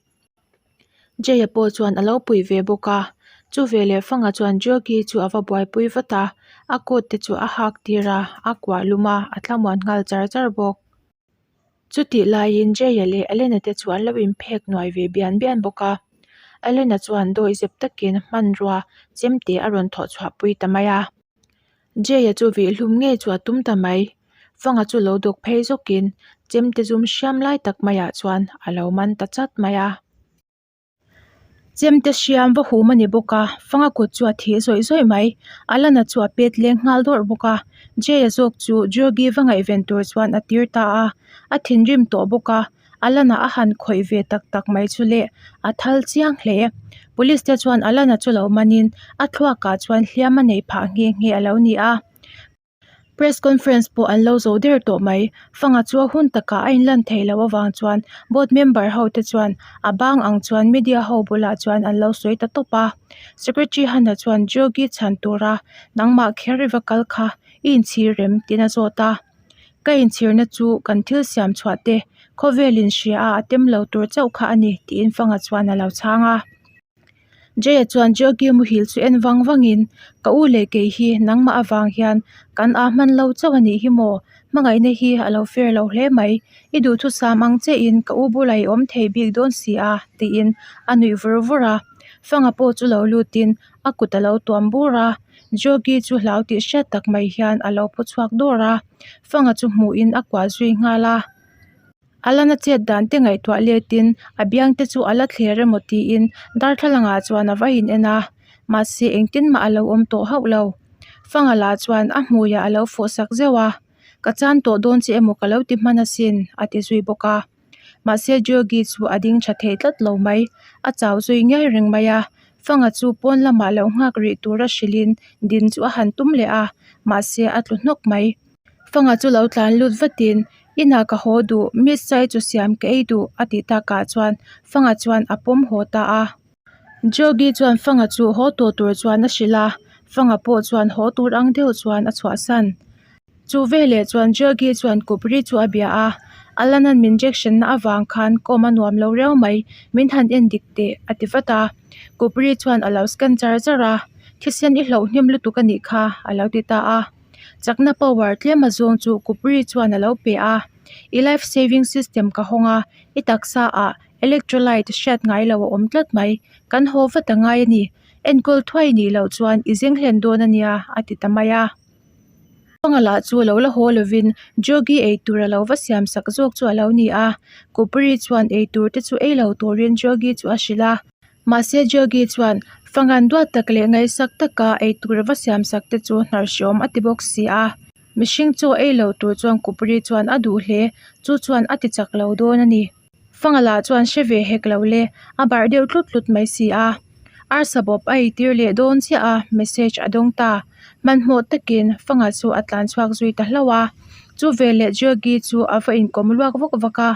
Jay-a pawh chuan a lo pui ve bawk a, chu veleh Fanga chuan Georgie chu a va buaipui vat a, a coat te chu a hak tir a, a kuah lum a, a tlamuan nghal char char bawk. Chutih laiin Jay-a leh Alena te chu an lo inphek nuai ve bian bian bawk a. Alena chuan dawihzep takin hmanrua chemte a rawn thawh chhuah pui ta mai a. Jay-a chu vihhlum ngei chu a tum ta mai. Fanga chu lo dawk phei zawkin chemte zum hriam lai tak maiah chuan a lo man ta chat mai a. Chemte hriam va hum a ni bawk a, Fanga kut chu a thih zawih zawih mai. Alana chu a pet leng nghal dawrh bawk a, Jay-a zawk chu Jogi va ngaihven tur chuan a tir ta a, a thinrim tawh bawk a, Alana a han khawih ve tak tak mai chu le, a thal chiang hle. Police te chuan Alana chu lo manin a thluakah chuan hliam a neih phah nghe nghe a lo ni a. Press conference pawh an lo zo der tawh mai. Fanga chu a hun takah a inlan theih loh avang chuan board member ho te chuan a bang ang chuan media ho bulah chuan an lo sawi ta tawp a. Secretary Hana chuan Jogi chhan tura nangmah kher i va kal kha i inchhir rem tiin a zawt a. Ka inchhirna chu kan thil siam chhuah te khawvel in hria a a tem lo tur chauh kha a ni tiin Fanga chuan a lo chhang a. Jaya chuan Jogi muhil chu en vang vangin, Ka u leh kei hi nangmah avang hian kan aa hman lo chauh a nih hi maw? Hmangaihna hi a lo fair lo hle mai. I duhthusam ang chiahin ka u bulah i awm thei bik dawn si a, tiin a nuih vur vur a. Fanga pawh chu lo lutin a kut a lo tuam bur a. Jogi chu hlau tih hriat tak mai hian a lo phu chhuak dawr a. Fanga chu hmuhin a kuah zui nghal a. A lana chet dan te ngaihtuah letin a biang te chu a la thler emaw tiin darthlalang ah chuan a va in en a mahse engtin mah a lo awm tawh hauh lo fanga lah chuan a hmui ah a lo fawh sak zeuh a ka chan tawh dawn che emaw ka lo ti hman asin a ti zui bawk a mahse Jogi chu a ding tha thei tlat lo mai a chau zui ngiai reng mai a fanga chu pawn lamah lo nghak rih tura hrilh in din chu a han tum leh a mahse a tlu hnawk mai. Fanga chu lo tlan lut vatin inah ka haw duh miss chai chu siam ka ei duh a tih takah chuan Fanga chuan a pawm haw ta a. Jogi chuan Fanga chu haw tawh tur chuan a hrilh a, Fanga pawh chuan haw tur ang deuh chuan a chhuahsan. Chu veleh chuan Jogi chuan Kupri chu a bia a, Alanan min injection na avang khan kawm a nuam lo riau mai, min han en dik teh a ti vat a. Kupri chuan a lo scan char char a, Thisen i hlauh hnem lutuk a nih kha a lo ti ta a. Chakna power tlem a zawng chu Kupri chuan a lo pe a, I life saving system ka hawng a, i taksa ah electrolyte hriat ngai lo a awm tlat mai, kan haw vat a ngai a ni, enkawl thuai nih loh chuan i zeng hlen dawn a nia a ti ta mai a. Panga lah chu lo la haw lovin Jogi eitur a lo va siam sak zawk chu a lo ni a, Kupri chuan eitur te chu ei lo turin Jogi chu a hrilh a. Mahse Jogi chuan fangan duat tak leh ngaihsak taka eitur va siam sak te chu hnarhriawm a ti bawk si a. Mihring chaw ei lo tur chuan Kupri chuan a duh hle, chu chuan a ti chak lo dawn a ni. Fanga lah chuan hre ve hek lo le, a barh deuh tlut tlut mai si a. Arsa bawp a eitir leh dawn chiah a, message a dawng ta. Hmanhmawh takin Fanga chu a tlan chhuak zui ta hlauh a. Chu veleh Jogi chu a va inkawm luak vak vak a.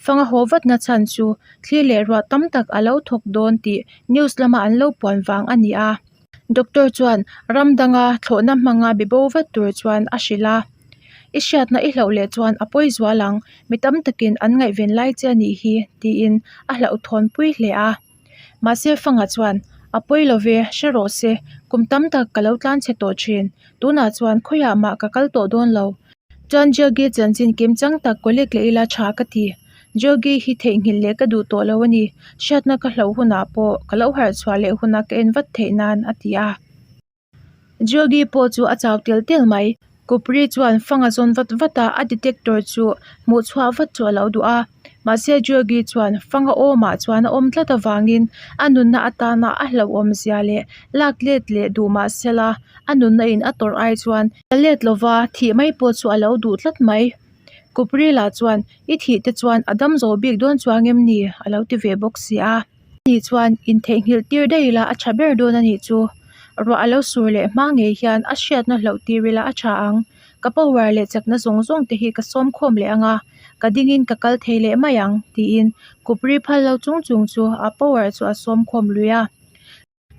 Fanga haw vatna chhan chu thli leh ruah tam tak a lo thawk dawn tih news lama an lo puan vang a ni a. Doctor chuan ram danga thlawhna hmanga be bo vat tur chuan a hrilh a. I hriatna i hlauh leh chuan a pawi zual ang, mi tam takin an ngaihven lai che a nih hi tiin a hlauhthawn pui hle a. Mahse Fanga chuan, A pawi lo ve, hre rawh se, kum tam tak ka lo tlan chhe tawh thin, tunah chuan khawiah mah ka kal tawh dawn lo. Chuan Jogi chanchin kim chang tak colleague leh ila tha ka ti. Jogi hi theihnghilh leh ka duh tawh lo a ni, hriatna ka hloh hunah pawh ka lo harh chhuah leh huna ka en vat theih nan a ti a. Jogi pawh chu a chau tel tel mai. Kupri chuan fang a zawn vat vat a, a detector chu hmuh chhuah vat chu a lo duh a. Mahse Jogi chuan fang a awmah chuan a awm tlat avangin a nunna atana a hlauhawm zia leh lak let leh duh mahsela a nunna in a tawrh ai chuan la let lova thih mai pawh chu a lo duh tlat mai. Kupri lah chuan i thih te chuan a dam zo bik dawn chuang em ni? a lo ti ve bawk si a. Ani chuan intheihnghilh tir daih ila a tha ber dawn a nih chu. Ruah a lo sur leh hma ngei hian a hriatna hloh tir ila a tha ang. Ka power leh chakna zawng zawng te hi ka sawm khawm leh ang a, ka dingin ka kal thei leh mai ang tiin Kupri phal lo chung chung chu a power chu a sawm khawm lui a.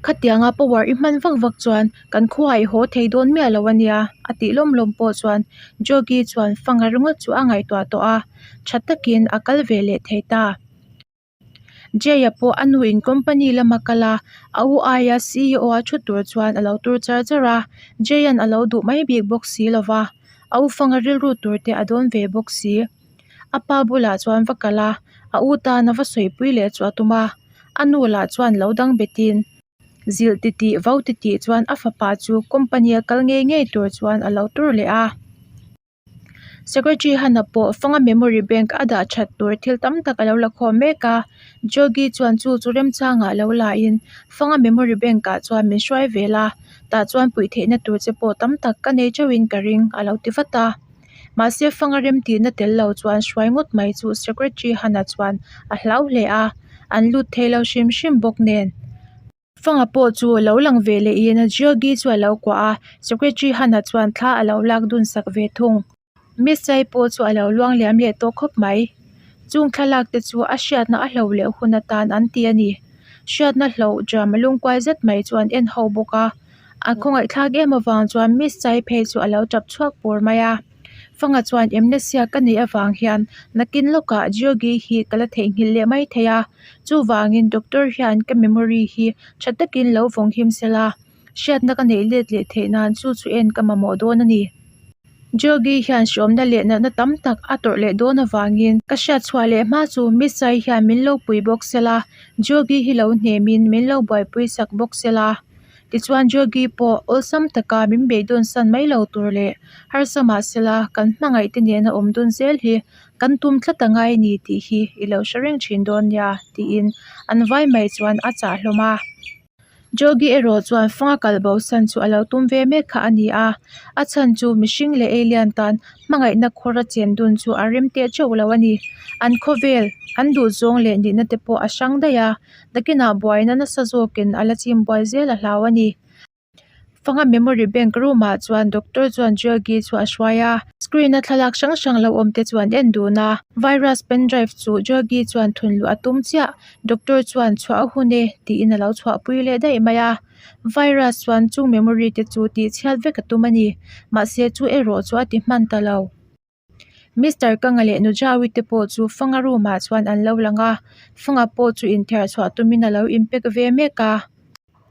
Khatianga power i hman vak vak chuan kan khuaah i haw thei dawn miah lo a nia a tih lawm lawm pawh chuan Jogi chuan fanga ringawt chu a ngaihtuah tawh a, tha takin a kal ve leh thei ta. Jay-a pawh a nuin company lama kal a, a u aia C_E_O a thu tur chuan a lo tur char char a, Jay-a'n a lo duh mai bik bawk si lo va, a u fanga rilru tur te a dawn ve bawk si. A pa bulah chuan va kal a, a u tana va sawipui leh chu a tum a. A nu lah chuan lo dang betin zilh titih vo titih chuan a fapa chu company a kal ngei ngei tur chuan a lo tur leh a. Secretary Hana pawh fanga memory bank a dah that tur thil tam tak a lo la khawm mek a, Jogi chuan chu chu remchangah lo la in fanga memory bank ah chuan min hruai vel a, tah chuan puih theihna tur che pawh tam tak ka nei theuhin ka ring a lo ti vat a. Mahse fanga remtihna tel lo chuan hruai ngawt mai chu Secretary Hana chuan a hlau hle a, an lut thei lo hrim hrim bawk nen. Fanga pawh chu lo lang ve leh in Georgi chu a lo kuah a, Secretary Hana chuan thla a lo lak dun sak ve thung. Miss Sai pawh chu a lo luang liam leh tawh khawp mai. Chung thlalak te chu a hriatna a hlo leh hun atan an ti a ni. Hriatna hloh drama lungkuai zet mai chu an en ho bawk a. A khawngaihthlak em avang chuan Miss Chai phei chu a lo tap chhuak pur mai a. Fanga chuan amnesia ka neih avang hian nakin lawkah Geogi hi ka la theihnghilh leh mai thei a, chuvangin doctor hian ka memory hi tha takin lo vawng him sela, hriatna ka neih let leh theih nan chu chu en ka mamawh dawn a ni. Geogi hian hriawmna leh natna tam tak a tawrh leh dawn avangin ka hriat chhuah leh hma chu Miss Sai hian min lo pui bawk sela, Geogi hi lo hnemin min lo buaipui sak bawk sela. Tichuan Geogi pawh awlsam taka min beidawn san mai lo tur leh harsa mah sela kan hmangaih te nena awm dun zel hi kan tum tlat a ngai ni tih hi i lo hre reng thin dawn nia tiin an vai mai chuan a chah hlawm a. Jogi erawh chuan fanga kal bo san chu a lo tum ve mek kha a ni a, a chhan chu mihring leh alien tan hmangaihna khawra chen dun chu a rem teh teuh lo a ni. An khawvel, an duhzawng leh nihna te pawh a hrang daih a, nakinah buaina nasa zawkin a la chim buai zel a hlau a ni. Fanga memory bank room ah chuan doctor chuan Jogi chu a hruai a, screen a thlalak hrang hrang lo awm te chuan en dun a, virus pen drive chu Jogi chuan thun luh a tum chiah, doctor chuan chhuah a hun e tiin a lo chhuah pui leh daih mai a, virus chuan chung memory te chu tih chhiat vek a tum a ni, mahse chu erawh chu a ti hman ta lo. Mister Kanga leh Nujawi te pawh chu Fanga room ah chuan an lo lang a, Fanga pawh chu inthiar chhuah tumin a lo inpek ve mek a.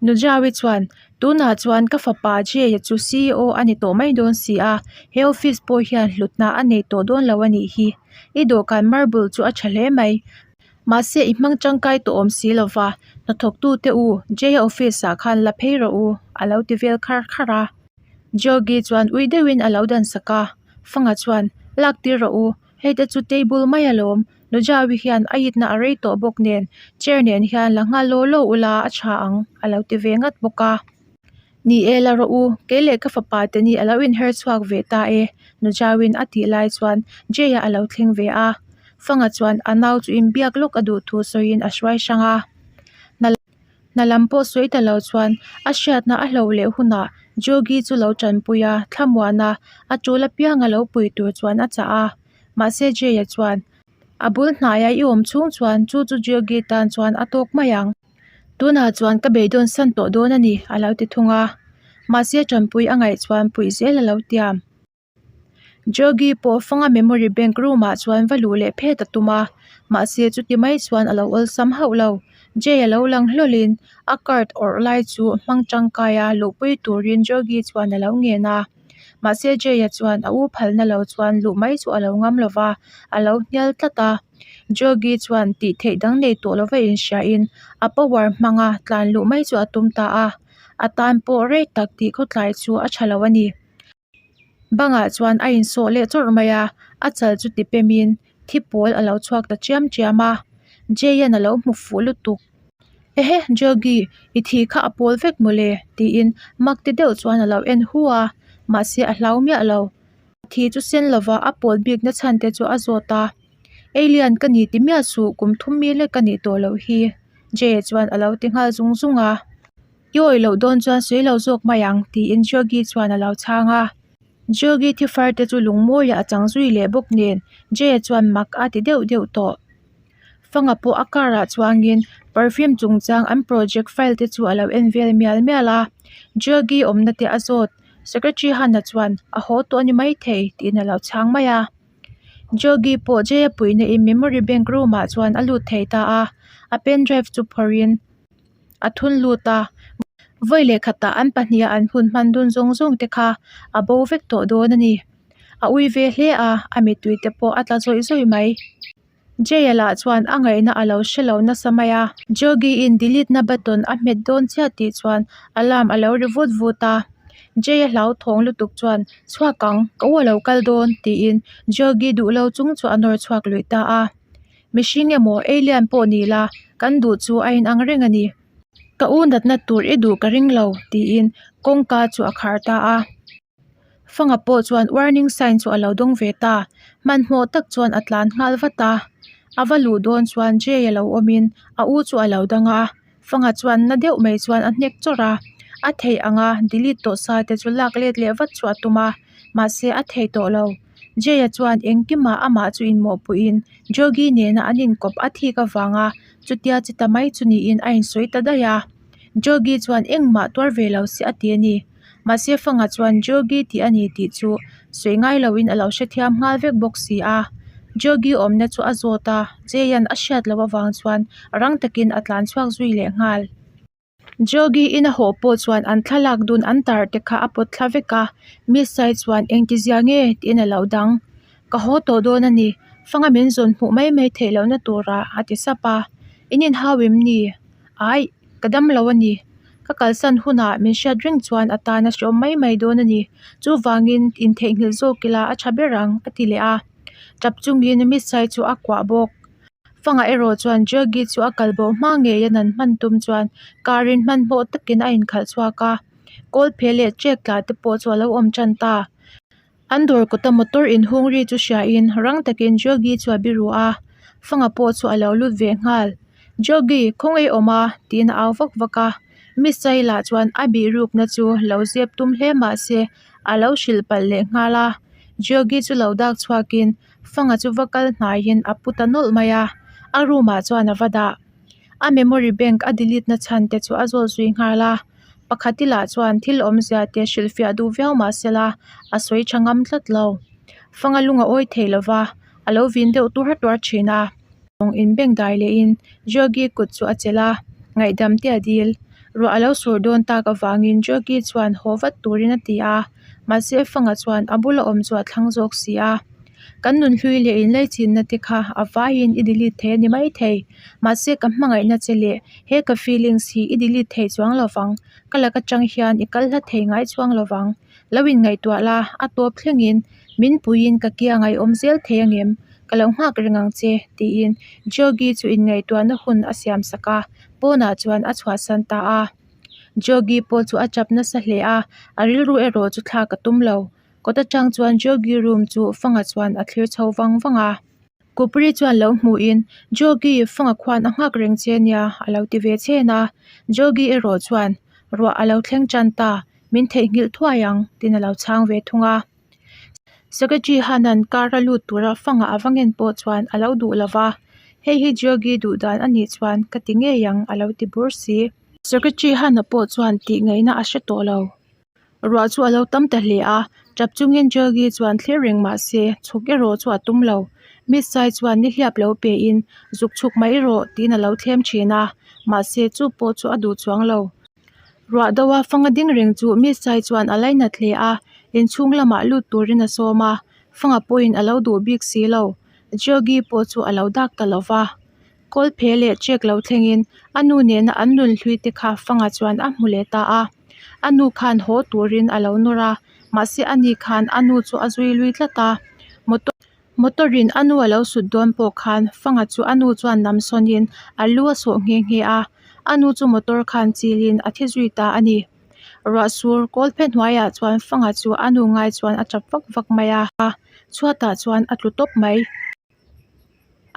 Nujawi chuan, Tunah chuan ka fapa Jay-a chu CEO a ni tawh mai dawn si a, he office pawh hian hlutna a nei tawh dawn lo a nih hi. I dawhkan marble chu a tha hle mai. Mahse i hmang tangkai tawh awm si lova, hnathawktute u, Jay-a office ah khan la phei rawh u, a lo ti vel khar khar a. Jogi chuan ui deuhin a lo dan sak a. Fanga chuan, Lak tir rawh u, hei te chu table mai alawm, Nujawi hian a itna a rei tawh bawk nen, chair nen hian la nghal law law ula a tha ang, a lo ti ve ngat bawk a. Ni e la rawh u, kei leh ka fapa te ni a lo inher chhuak ve ta e, Nujawi'n a tih lai chuan Jay-a a lo thleng ve a. Fanga chuan a nau chu inbiak lawk a duh thu sawiin a hruai hrang a. Hna lam pawh sawi ta lo chuan a hriatna a hloh leh hunah Jogi chu lo tanpui a, thlamuan a, a tul apiang a lo pui tur chuan a chah a. Mahse Jay-a chuan, A bul hnaia i awm chhung chuan chu chu Jogi tan chuan a tawk mai ang. Tunah chuan ka beidawn san tawh dawn a ni, a lo ti thung a. Mahse tanpui a ngaih chuan puih zel a lo tiam. Jogi pawh fanga memory bank room ah chuan va luh leh phet a tum a, mahse chuti mai chuan a lo awlsam hauh lo. Jay a lo lang hlawlhin a card awrh lai chu hmang tangkai a luhpui turin Jogi chuan a lo ngen a, mahse Jay-a chuan a u phalna lo chuan luh mai chu a lo ngam lo va, a lo hnial tlat a. Jogi chuan tih theih dang nei tawh lova inhriain a power hmanga tlan luh mai chu a tum ta a, a tan pawh rei tak tih khawtlai chu a tha lo a ni. Bangah chuan a insawh leh chawrh mai a, a chal chu ti pemin thi pawl a lo chhuak ta chiam chiam a, Jay-a'n a lo hmu fuh lutuk. Ehe Jogi, i thi kha a pawl vek mawle tiin mak ti deuh chuan a lo en hu a, mahse a hlau miah lo. A thi chu sen lova a pawl bikna chhan te chu a zawt a, Alien ka ni ti miah suh kum thum mi lek ka nih tawh loh hi Jay-a chuan a lo ti nghal zung zung a. I awih loh dawn chuan sawi lo zawk mai ang tiin Jogi chuan a lo chhang a. Jogi thi far te chu lungmawiah a chang zui leh bawk nen Jay-a chuan mak a ti deuh deuh tawh. Fanga pawh a car ah chuangin perfume chungchang an project file te chu a lo en vel mial mial a. Jogi awmna te a zawt. Secretary Hana chuan a haw tawh a ni maithei tiin a lo chhang mai a. Jogi pawh Jay-a puihna in memory bank room ah chuan a lut thei ta a. A pen drive chu phawrhin. a thun lut a, vawi leh khatah an pahniha an hun hman dun zawng zawng te kha a bo vek tawh dawn a ni. A ui ve hle a, a mittui te pawh a tla zawih zawih mai. Jay-a lah chuan a ngaihna a lo hre lo nasa mai a. Jogi-in delete na button a hmet dawn chiah tih chuan alarm a lo ri vut vut a. Jay-a hlauthawng lutuk chuan, Chhuak ang, ka u a lo kal dawn, tiin Jogi duh lo chung chu a nawr chhuak luih ta a. Mihring emaw alien pawh ni la, kan duh chu a inang reng a ni. Ka u natna tur i duh ka ring lo, tiin kawngka chu a khar ta a. Fanga pawh chuan warning sign chu a lo dawng ve ta. Hmanhmawh tak chuan a tlan nghal vat a. A va luh dawn chuan Jay a lo awmin a u chu a lo dang a. Fanga chuan na deuh mai chuan a hnek chawrh a. A theih anga delete tawh sa te chu lak let leh vat chu a tum a, mahse a thei tawh lo. Jay-a chuan engkimah amah chu inmawhpuiin Jogi nena an inkawp a thik avanga chutia chi ta mai chu niin a insawi ta daih a. Jogi chuan engmah tuar ve lo se a ti a ni. Mahse Fanga chuan Jogi tih a ni tih chu sawi ngai loin a lo hrethiam nghal vek bawk si a. Jogi awmna chu a zawt a, Jay-a'n a hriat loh avang chuan rang takin a tlan chhuak zui leh nghal. Jogi in a haw pawh chuan an thlalak dun an tar te kha a pawt thla vek a, Miss Sai chuan engtizia nge tiin a lo dang. Ka haw tawh dawn a ni, fanga min zawn hmuh mai mai theih lohna turah a ti sap a. In inhau em ni? Aih, ka dam lo a ni. Ka kalsan hunah min hriat reng chuan a tan a hreawm mai mai dawn a ni. Chuvangin intheihnghilh zawk ila a tha ber ang, a ti leh a. Tap chungin Miss Sai chu a kuah bawk. Fanga erawh chuan Jaggi chu a kal bo hma ngei a nan hman tum chuan car in hmanhmawh takin a inkhalh chhuak a, kawl phe leh trek tla te pawh chu a lo awm tan ta. An dawr kawta motor inhung ri chu hriain rang takin Jaggi chu a biru a, Fanga pawh chu a lo lut ve nghal. Jaggi, khawngaih awm a? tiin a au vak vak a. Miss Saila chuan a bihrukna chu lo zep tum hle mah se a lo hrilh palh leh nghal a. Jaggi chu lo dak chhuakin Fanga chu va kal hnaiin a pu ta nawlh mai a, a room ah chuan a va dah. A memory bank a delete na chhan te chu a zawt zui nghal a, pakhati lah chuan thil awmzia te hrilhfiah duh viau mah sela a sawi tha ngam tlat lo. Fanga lung a awi thei lova, a lo vin deuh tuar tuar thin a. Lawng in bank dai lehin Jogi kut chu a chelh a, ngaihdam te a dil. Ruah a lo sur dawn tak avangin Jogi chuan haw vat turin a ti a, mahse Fanga chuan a bula awm chu a thlang zawk si a. Kan nunhlui leh inlaichinna te kha a vaiin i delete thei a ni maithei, mahse ka hmangaihna che leh he ka feelings hi i delete thei chuang lovang, ka lak atang hian i kal hla thei ngai chuang lovang. Lo inngaihtuah la, a tawp thlengin min puiin ka kia ngaihawm zel thei angem? Ka lo nghak reng ang che, tiin Jogi chu inngaihtuahna hun a siam sak a, pawnah chuan a chhuahsan ta a. Jogi pawh chu a chap nasa hle a, a rilru erawh chu thlak a tum lo. Kawt atang chuan Jogi room chu Fanga chuan a thlir chho vang vang a. Kupri chuan lo hmuhin, Jogi, Fanga khuan a nghak reng che nia, a lo ti ve chhen a. Jogi erawh chuan, Ruah a lo thleng tan ta, min theihnghilh thuai ang, tiin a lo chhang ve thung a. Secretary Hanan car a lut tura Fanga a va ngen pawh chuan a lo duh lo va, Hei hi Jogi duh dan a nih chuan ka ti ngei ang, a lo ti bur si. Secretary Hana pawh chuan tih ngaihna a hre tawh lo. Ruah chu a lo tam ta hle a, tap chungin Jogi chuan thlir reng mah se chhuk erawh chu a tum lo. Miss Sai chuan nihliap lo pein, Zuk chhuk mai rawh, tiin a lo thlem thin a, mahse chu pawh chu a duh chuang lo. Ruah doa fanga ding reng chu Miss Sai chuan a lainat hle a, inchhung lamah lut turin a sawm a, fanga pawhin a lo duh bik si lo. Jogi pawh chu a lo dak ta lo va. Kawl phe leh check lo thlengin a nu nena an nunhlui te kha fanga chuan a hmu leh ta a. A nu khan haw turin a lo nawr a, mahse ani khan a nu chu a zui lui tlat a. Motor Motor in a nu a lo sut dawn pawh khan fanga chu a nu chuan nam sawnin a lu a sawh nghe nghe a, a nu chu motor khan chilin a thi zui ta a ni. Ruah sur kawl phe hnuaiah chuan fanga chu a nu ngai chuan a tap vak vak mai a, chhuatah chuan a tlu tawp mai.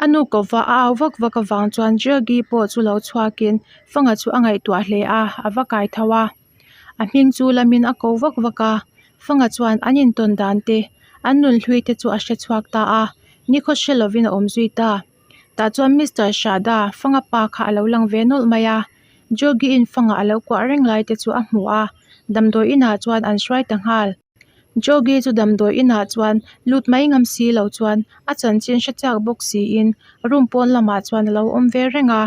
A nu kova a au vak vak avang chuan Jaggi pawh chu lo chhuakin Fanga chu a ngaihtuah hle a, a va kai tho a. A hming chu lamin a ko vak vak a, Fanga chuan an intawn dan te, an nunhlui te chu a hre chhuak ta a, nikhaw hre lovin a awm zui ta. Tah chuan Mister Shada, Fanga pa kha a lo lang ve nawlh mai a, Joggi-in Fanga a lo kuah reng lai te chu a hmu a, damdawi inah chuan an hruai ta nghal. Jogi chu damdawi inah chuan lut mai ngam si lo chuan a chanchin hre chak bawk siin room pawn lamah chuan a lo awm ve reng a.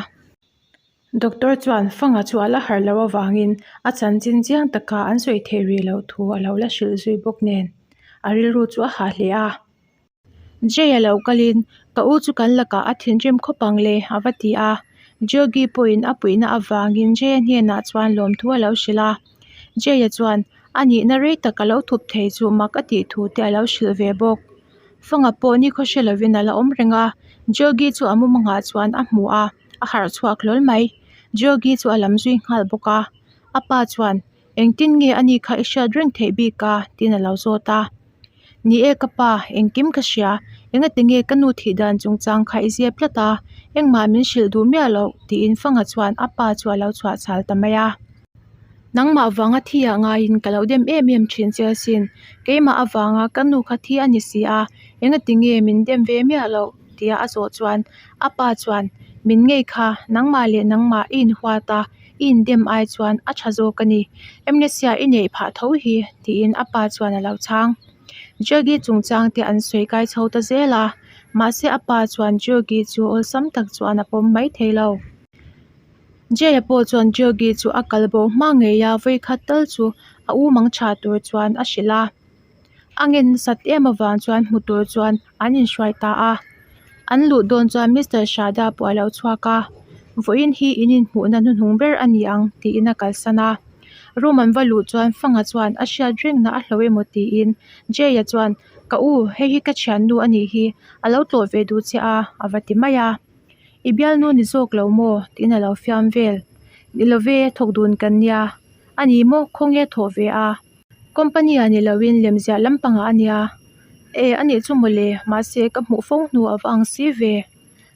Doctor chuan Fanga chu a la harh loh avangin a chanchin chiang taka an sawi theih rih loh thu a lo la hrilh zui bawk nen. A rilru chu a hah hle a. Jay a lo kalin, Ka u chu kan lakah a thinrim khawp ang le, a va ti a. Jogi pawhin a puihna avangin Jay-a hnenah chuan lawmthu a lo hrilh a. Jay-a chuan a nihna rei tak a lo thup thei chu mak a tih thu te a lo hrilh ve bawk. Fanga pawh nikhaw hre lovin a la awm reng a, Jogi chu a mumangah chuan a hmu a, a harh chhuak hlawl mai. Jogi chu a lam zui nghal bawk a. A pa chuan, Engtin nge ani kha i hriat reng theih bik a? tiin a lo zawt a. Ni e ka pa, engkim ka hria. Engati nge ka nu thih dan chungchang kha i zep tlat a, engmah min hrilh duh miah loh, tiin Fanga chuan a pa chu a lo chhuah chhal ta mai a. Nangmah vanga thi ah ngaiin ka lo dem em em thin che asin. Keimah avanga ka nu kha thi a ni si a, engati nge min dem ve miah loh? tia a zawh chuan a pa chuan, Min ngei kha, nangmah leh nangmah i inhuat a, i indem ai chuan a tha zawk a ni. Amnesia i neih phah tho hi, tiin a pa chuan a lo chhang. Jaggi chungchang te an sawi kai chho ta zel a, mahse a pa chuan Jaggi chu awlsam tak chuan a pawm mai thei lo. Jay-a pawh chuan Jaggi chu a kal bo hma ngei a, vawikhat tal chu a u mang tha tur chuan a hrilh a. A ngen nasat em avang chuan hmu tur chuan an inhruai ta a. An luh dawn chuan Mister Shada pawh a lo chhuak a, Vawiin hi in inhmuhna hnuhnung ber a ni ang tiin a kalsan a. Room an va luh chuan Fanga chuan a hriat rengna a hlo emaw tiin Jay-a chuan Ka u, hei hi ka thiannu a nih hi, a lo tlawh ve duh che a a va ti mai a. I bialnu ni zawk lo maw? tiin a lo fiam vel. Ni love, thawk dun kan nia. A ni maw? Khawnge thawh ve a? Company ah ni loin lemziah lampangah a nia. E, a nih chu mawle, mahse ka hmuh fo hnu a va ang si ve.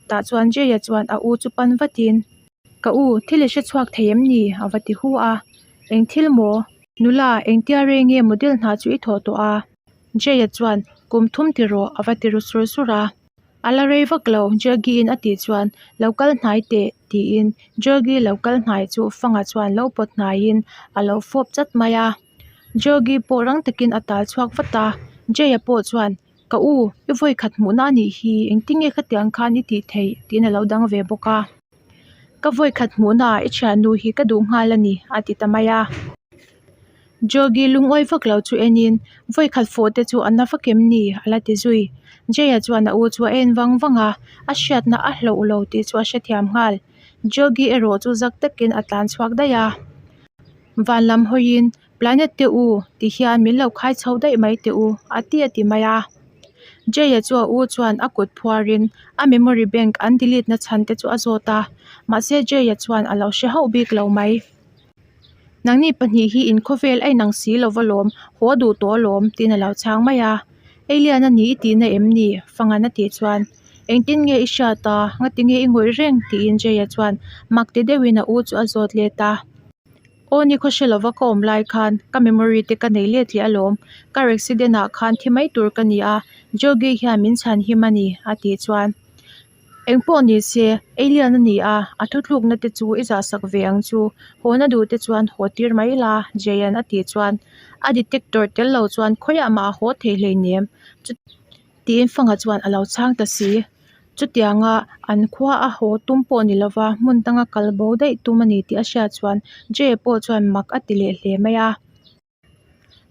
Tah chuan Jay-a chuan a u chu pan vatin, Ka u, thil i hre chhuak thei em ni? a va ti hu a. Eng thil maw? Nula, engtia rei nge model hna chu i thawh tawh a? Jay-a chuan, Kum thum ti rawh, a va ti ru sur sur a. A la rei vak lo, Jaggi-in a tih chuan, Lo kal hnai teh, tiin Jaggi lo kal hnai chu Fanga chuan lo pawt hnaiin a lo fawp chat mai a. Jaggi pawh rang takin a tal chhuak vat a, Jay-a pawh chuan, Ka u, i vawi khat hmuhna a nih hi, engtin nge khatiang khan i tih theih? tiin a lo dang ve bawk a. Ka vawi khat hmuhnaah i thiannu hi ka duh nghal a ni, a ti ta mai a. Jogi lungawi vak lo chu enin, Vawi khat fawh te chu a na vak em ni? a la ti zui. Jay-a chuan a u chu a en vang vang a, a hriatna a hloh lo tih chu a hrethiam nghal. Jogi erawh chu zak takin a tlan chhuak daih a. Van lam hawiin, Planet te u, ti hian min lo khai chho daih mai teh u, a ti a ti mai a. Jay-a chu a u chuan a kut phuarin a memory bank an delete na chhan te chu a zawt a, mahse Jay-a chuan a lo hre hauh bik lo mai. Nangni pahnih hi in khawvel a inang si lo va lawm, haw duh tawh alawm, tiin a lo chhang mai a. Alien a ni i tihna em ni? Fangan a tih chuan, Engtin nge i hriat a, ngati nge i ngawih reng? tiin Jay-a chuan mak ti deuhin a u chu a zawt let a. Aw ni khaw hre lova ka awm lai khan ka memory te ka nei let leh alawm, car accident ah khan thi mai tur ka ni a, Jogi hian min chhan him a ni, a tih chuan. Engpawh ni se, alien a ni a, a thuthlukna te chu i zahsak ve ang chu, hawna duh te chuan haw tir mai la, Jayan a tih chuan a detector tel lo chuan khawiah mah a haw thei hleinem chu tiin Fanga chuan a lo chhang ta si. Chutianga an khua a haw tum pawh ni lova hmun danga kal bo daih tum a ni tih a hriat chuan Jay pawh chuan mak a ti leh hle mai a.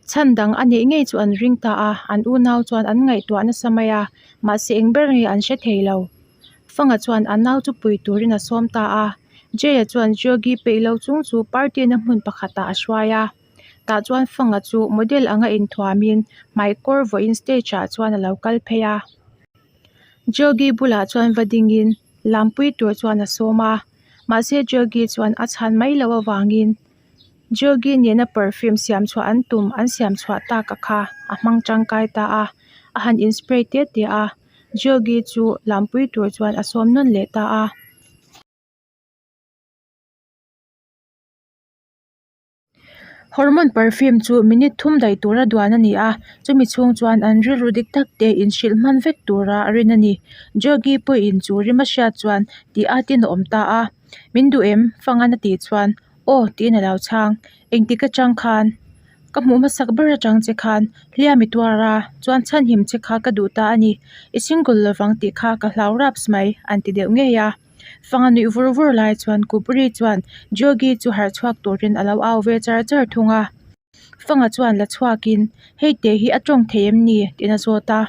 Chhan dang a neih ngei chu an ring ta a, an unau chuan an ngaihtuah nasa mai a, mahse eng ber nge an hre thei lo. Fanga chuan a nau chu pui turin a sawm ta a, Jay-a chuan Jogi peih lo chung chu party na hmun pakhatah a hruai a. Tah chuan Fanga chu model anga inthuamin hmaikawr vawiin stage ah chuan a lo kal phei a. Jogi bulah chuan va dingin lampui tur chuan a sawm a, mahse Jogi chuan a chhan mai loh avangin Jogi nena perfume siam chhuah an tum an siam chhuah tak a kha a hmang tangkai ta a, a han in spray te te a, Jogi chu lampui tur chuan a sawm nawn leh ta a. Hormone perfume chu minute thum daih tura duan a ni a, chumi chhung chuan an rilru dik tak te inhrilh hman vek tura a rin a ni. Jogi pawhin chu rim a hriat chuan tih atin a awm ta a, Min duh em? Fangan a tih chuan Aw tiin a lo chhang, engtik atang khan? Ka hmuh hmasak ber atang che khan hliam i tuar a, chuan chhanhim che kha ka duh ta a ni, i single lovang tih kha ka hlau raps mai an ti deuh ngei a. Fanga nuih vur vur lai chuan Kupri chuan Jogi chu harh chhuak turin a lo au ve char char thung a. Fanga chuan la chhuakin, Hei teh hi a tawng thei em ni? tiin a zawt a.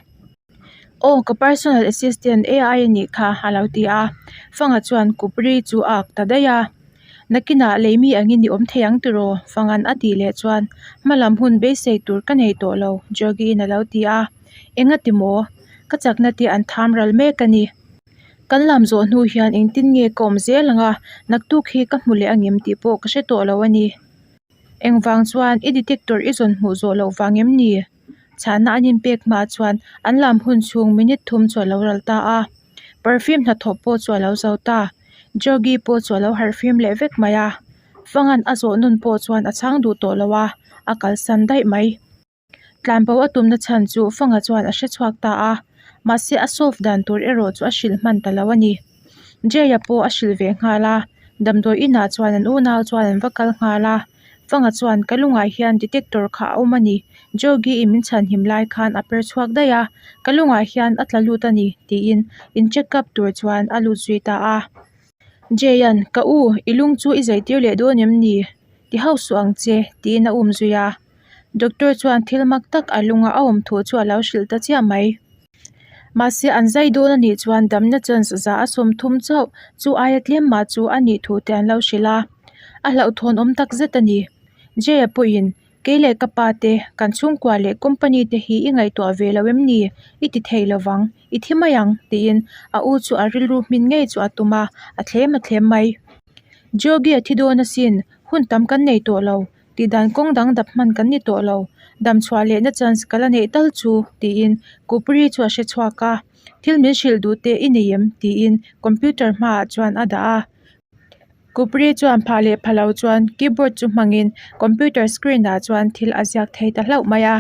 Aw, ka personal assistant AI a nih kha, a lo ti a. Fanga chuan Kupri chu a ak ta daih a. Nakinah lei mi angin i awm thei ang tiraw? Fanga'n a tih leh chuan, Hmalam hun beisei tur ka nei tawh lo, Jogi-in a lo ti a. Engati maw? Ka chakna te an tham ral mek a ni. Kan lam zawh hnu hian engtin nge ka awm zel ang a, naktuk hi ka hmu leh angem tih pawh ka hre tawh lo a ni. Engvang chuan i detector i zawn hmuh zawh loh vang em ni? Chhahna an inpek hma chuan an lam hun chhung minute thum chu a lo ral ta a. Perfume hnathawh pawh chu a lo zo ta. Jogi pawh chu a lo harhfim leh vek mai a. Fangan a zawh nun pawh chuan a chhang duh tawh lo a, a kalsan daih mai. Tlanbo a tumna chhan chu Fanga chuan a hre chhuak ta a, mahse a solve dan tur erawh chu a hrilh hman ta lo a ni. Jay-a pawh a hrilh ve nghal a, damdawi inah chuan an unau chuan an va kal nghal a. Fanga chuan, Ka lungah hian detector kha a awm a ni, Jogi-in min chhanhim lai khan a per chhuak daih a, ka lungah hian a tla lut a ni, tiin in check up tur chuan a lut zui ta a. Jay-a'n, Ka u, i lung chu i zaitir leh dawn em ni? Ti hauh suh ang che, tiin a um zui a. Doctor chuan thil mak tak a lunga a awm thu chu a lo hrilh ta chiah mai. Mahse, an zai dawn a nih chuan damna chance za a 30 chauh chu aia tlem mah chu a nih thu te an lo hrilh a. A hlauhthawn awm tak zet a ni. Jay-a pawhin, Kei leh ka pa te, kan chhungkua leh company te hi i ngaihtuah ve lo em ni? I ti thei lo vang, i thi mai ang, tiin a u chu a rilru hmin ngei chu a tum a, a thlem a thlem mai. Jogi a thi dawn asin, hun tam kan nei tawh lo. Tihdan kawng dang dap hman kan ni tawh lo, dam chhuah lehna chance ka la neih tal chu, tiin Kupri chu a hre chhuak a. Thil min hrilh duh teh i nei em? tiin computer hmaah chuan a dah a. Kupri chuan phah leh pha lo chuan keyboard chu hmangin computer screen ah chuan thil a ziak thei ta hlauh mai a.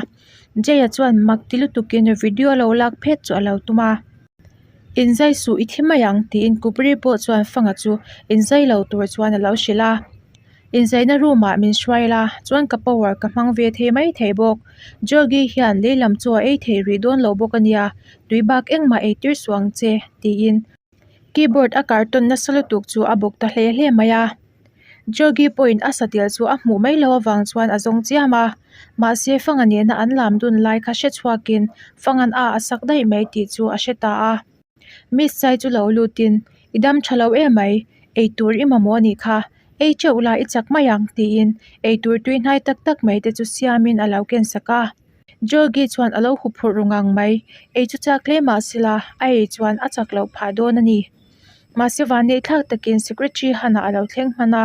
Jay-a chuan mak ti lutukin video lo lak phet chu a lo tum a. Inzai suh i thi mai ang tiin Kupri pawh chuan Fanga chu inzai lo tur chuan a lo hrilh a. Inzaina room ah min hruai la chuan ka power ka hmang ve thei mai thei bawk. Jogi hian lei lam chu a ei thei rih dawn lo bawk a nia, tui bak engmah ei tir suh ang che tiin keyboard a carton nasa lutuk chu a bawk ta hle hle mai a. Jogi pawhin a satel chu a hmuh mai loh avang chuan a zawng chiam a, mahse Fanga nena an lam dun lai kha hre chhuakin Fanga'n a a sak daih mai tih chu a hre ta a. Miss Sai chu lo lutin, I dam tha lo em mai, eitur i mamawh a nih kha, ei teuh la i chak mai ang tiin eitur tui hnai tak tak mai te chu siamin a lo ken sak a. Jogi chuan a lo huphurh ru ngang mai, ei chu chak hle mah sela a ei chuan a chak loh phah dawn a ni. Mahse vanneih thlak takin Secretary Hana a lo thleng hman a,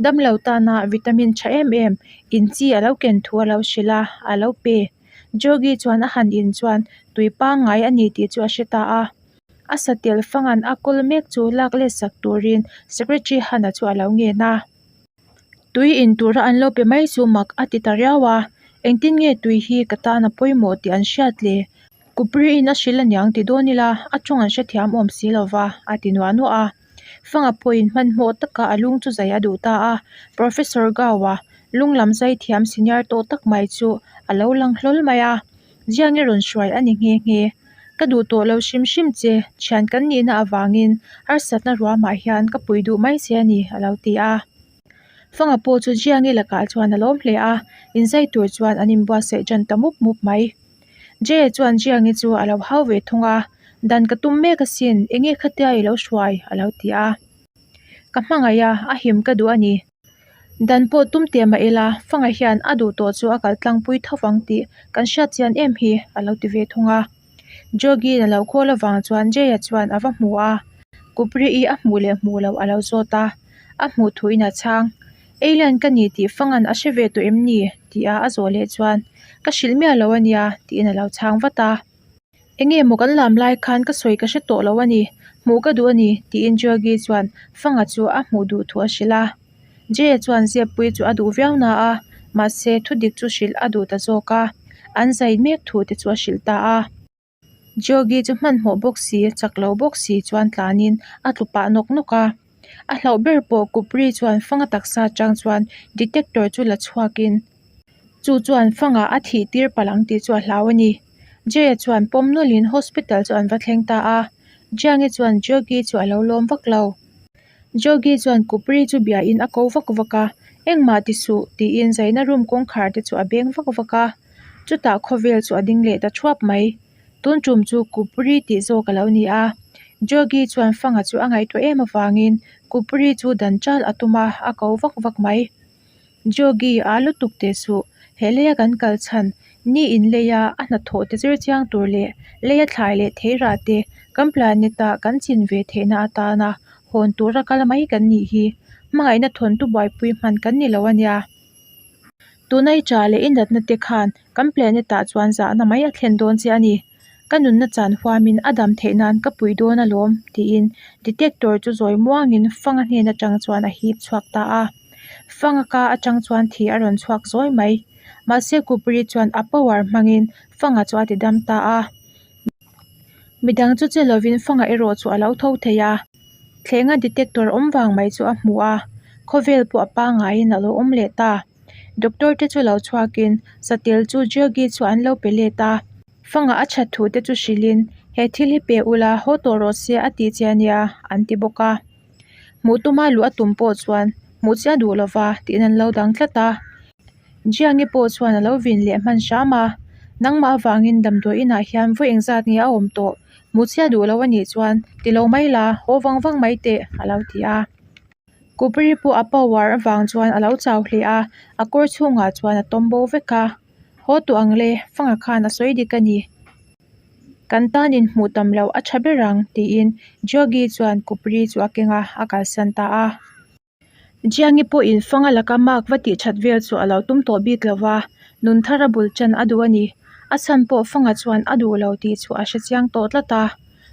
damlo tana vitamin tha em em in chi a lo ken thu a lo hrilh a, a lo pe. Jogi chuan a han in chuan tui pangngai a ni tih chu a hre ta a. A satel fangan a kawl mek chu lak let sak turin Secretary Hana chu a lo ngen a. Tui in tura an lo pe mai chu mak a ti ta riau a, engtin nge tui hi ka tan a pawimawh tih an hriat le? Kupriin a hrilh aniang ti dawn ila a tawng an hrethiam awm si lova a ti nuah nuah a. Fanga pawhin hmanhmawh taka a lung chu zai a duh ta a, Professor Gao-a lung lam zai thiam senior tawh tak mai chu a lo lang hlawl mai a, Ziangi rawn hruai a ni nghe nghe. Ka duh tawh lo hrim hrim che, thian kan nihna avangin harsatna ruamah hian ka pui duh mai che a ni a lo ti a. Fanga pawh chu Jiangi lakah chuan a lawm hle a, inzai tur chuan an inbuatsaih tan ta mup mup mai. Jay-a chuan Jiangi chu a lo hau ve thung a, Dan ka tum mek asin, enge khatia i lo hruai? a lo ti a. Ka hmangaih a, a him ka duh a ni. Dan pawh tum teh mah ila, Fanga hian a duh tawh chu a kal tlangpui tho vang tih kan hriat chian em hi, a lo ti ve thung a. Jogi-in a lo call avang chuan Jay-a chuan a va hmu a, Kupri-i a hmuh leh hmuh loh a lo zawt a, a hmuh thuin a chhang. Alien ka ni tih Fanga'n a hre ve tawh em ni? tia a zawh leh chuan, Ka hrilh miah lo a nia, tiin a lo chhang vat a. Enge maw kan lam lai khan ka sawi ka hre tawh lo a ni, hmuh ka duh a ni, tiin Jogi chuan Fanga chu a hmuh duh thu a hrilh a. Jay-a chuan Zeppui chu a duh viau na a, mahse thudik chu hrilh a duh ta zawk a, an zai mek thu te chu a hrilh ta a. Jogi chu hmanhmawh bawk si, chak lo bawk si chuan tlanin a tlu pah nawk nawk a. A hlauh ber pawh Kupri chuan Fanga taksa atang chuan detector chu la chhuakin chu chuan Fanga a thih tir palh ang tih chu a hlau a ni. Jay-a chuan pawm nawlhin hospital chu an va thleng ta a, Jiangi chuan Jogi chu a lo lawm vak lo. Jogi chuan Kupri chu biain a ko vak vak a, Engmah ti suh, tiin zaina room kawngkhar te chu a beng vak vak a. Chutah khawvel chu a ding leh ta thuap mai. Tun tum chu Kupri tih zawk a lo ni a. Jogi chuan Fanga chu a ngaihtuah em avangin Kupri chu dan chal a tum a, a ko vak vak mai. Jogi, a lutuk teh suh, he leia kan kal chhan, ni in leia a hnathawh te zir chiang tur leh leia thlai leh theirah te kan planet ah kan chin ve theihna atana hawn tura kal mai kan nih hi. Hmangaihna thawntu buaipui hman kan ni lo a nia. Tuna i ṭah leh i natna te khan kan planet ah chuan zahna mai a thlen dawn che a ni. Ka nunna chan huamin a dam theih nan ka puih dawn alawm tiin detector chu zawi muangin Fanga hnen atang chuan a hip chhuak ta a. Fanga ka atang chuan thi a rawn chhuak zawi mai. Mahse Kupri chuan a power hmangin Fanga chu a ti dam ta a. Midang chu che lovin Fanga erawh chu a lo tho thei a. Thlenga detector awm vang mai chu a hmu a, khawvel pawh a pangaiin a lo awm leh ta. Doctor te chu lo chhuakin satel chu Jyogi chu an lo pe let a. Fanga a that thu te chu hrilhin he thil hi pe ula haw tawh rawh se a tih che a nia an ti bawk a. Hmuh tuma luh a tum pawh chuan hmuh chiah duh lova tiin an lo dang tlat a. Jiangi pawh chuan a lo vin leh hman hram a, nangmah avangin damdawi inah hian vawi engzat nge a awm tawh, hmuh chiah duh lo a nih chuan ti lo mai la, haw vang vang mai teh a lo ti a. Kupri pawh a power avang chuan a lo chau hle a, a kawr chhungah chuan a tawm bo vek a. Haw tawh ang le, Fanga khan a sawi dik a ni. Kan tan inhmuh tam loh a tha ber ang tiin Jogi chuan Kupri chu a keng a, a kalsan ta a. Jiangi pawhin Fanga laka mark va tih that vel chu a lo tum tawh bik lo va, nun thar a bul chan a duh a ni. A chhan pawh Fanga chuan a duh lo tih chu a hre chiang tawh tlat a.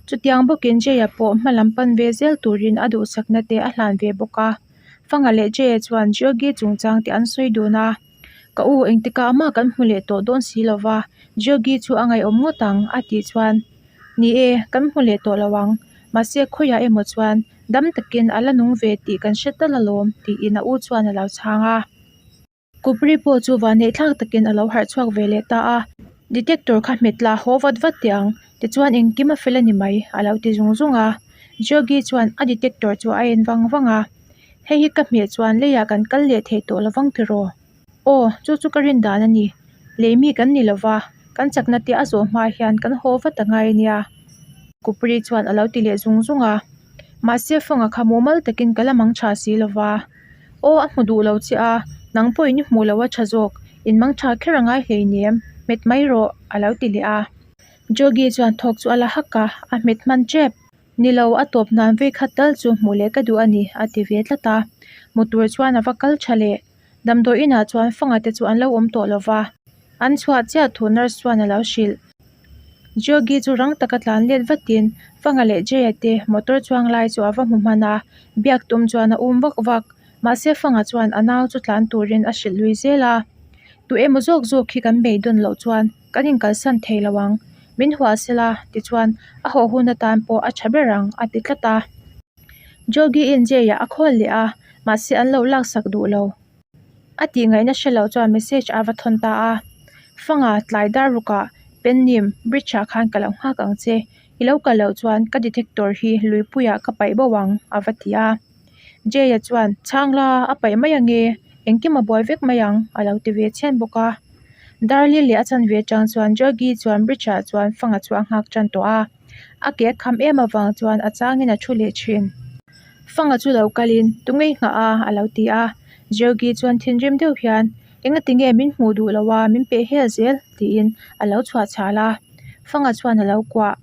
Chutiang bawkin Jaya pawh hma lam pan ve zel turin a duhsakna te a hlan ve bawk a. Fanga leh Jaya chuan Jiogi chungchang te an sawi dun a. Ka u engtikah mah kan hmu leh tawh dawn si lo va, Jiogi chu a ngaihawm ngawt ang a tih chuan, Ni e, kan hmu leh tawh lo ang. Mahse khawiah emaw chuan dam takin a la nung ve tih kan hre tal alawm tiin a u chuan a lo chhang a. Kupri pawh chu vanneih thlak takin a lo harh chhuak ve leh ta a, Detector kha hmet la haw vat vat teh ang, tichuan engkim a fel a ni mai a lo ti zung zung a. Jogi chuan a detector chu a en vang vang a, Hei hi ka hmeh chuan leiah kan kal leh thei tawh lovang tiraw? Aw, chu chu ka rin dan a ni. Lei mi kan ni lova, kan chakna te a zawh hma hian kan haw vat a ngai a nia. Kupri chuan a lo ti leh zung zung a. Mahse Fanga kha mumal takin ka la mang tha si lova. Aw, a hmu duh lo che a, nang pawhin i hmuh loh a tha zawk, in mang tha kher a ngai hleinem, hmet mai rawh, a lo ti leh a. Jogi chuan thawk chu a la hak a, a hmet hman tep. Ni lo, a tawp hnan vei khat tal chu hmuh leh ka duh a ni, a ti ve tlat a. Hmu tur chuan a va kal tha leh. Damdawi inah chuan Fanga te chu an lo awm tawh lo va, an chhuah chiah thu nurse chuan a lo hrilh. Jogi chu rang taka tlan let vatin Fanga leh Jaya te motor chuang lai chu a va hmu hman a, biak tum chuan a um vak vak. Mahse Fanga chuan a nau chu tlan turin a hrilh lui zel a, Tu emaw zawk zawk hi kan beidawn loh chuan kan inkalsan thei lo ang, min huah sela tichuan a haw hun atan pawh a tha ber ang a ti tlat a. Jogi in Jay-a a khawl leh a, mahse an lo laksak duh lo. A tih ngaihna hre lo chuan message a va thawn ta a, Fanga, tlai dar rukah Pennim bridge-ah khan ka lo nghak ang che, i lo kal loh chuan ka detector hi luipuiah ka paih bo ang, a va ti a. Jay-a chuan, Chhang la, a paih mai ange, engkim a buai vek mai ang, a lo ti ve chhen bawk a. Darli leh a chanve atang chuan Jogi chuan bridge-ah chuan Fanga chu a nghak tan tawh a. A ke a kham em avang chuan a changin a thu leh thin. Fanga chu lo kalin, Tunge i nghah a? a lo ti a. Jogi chuan thinrim deuh hian, Engati nge min hmuh duh lo a, min peh hel zel? tiin a lo chhuah chhal a. Fanga chuan a lo kuah.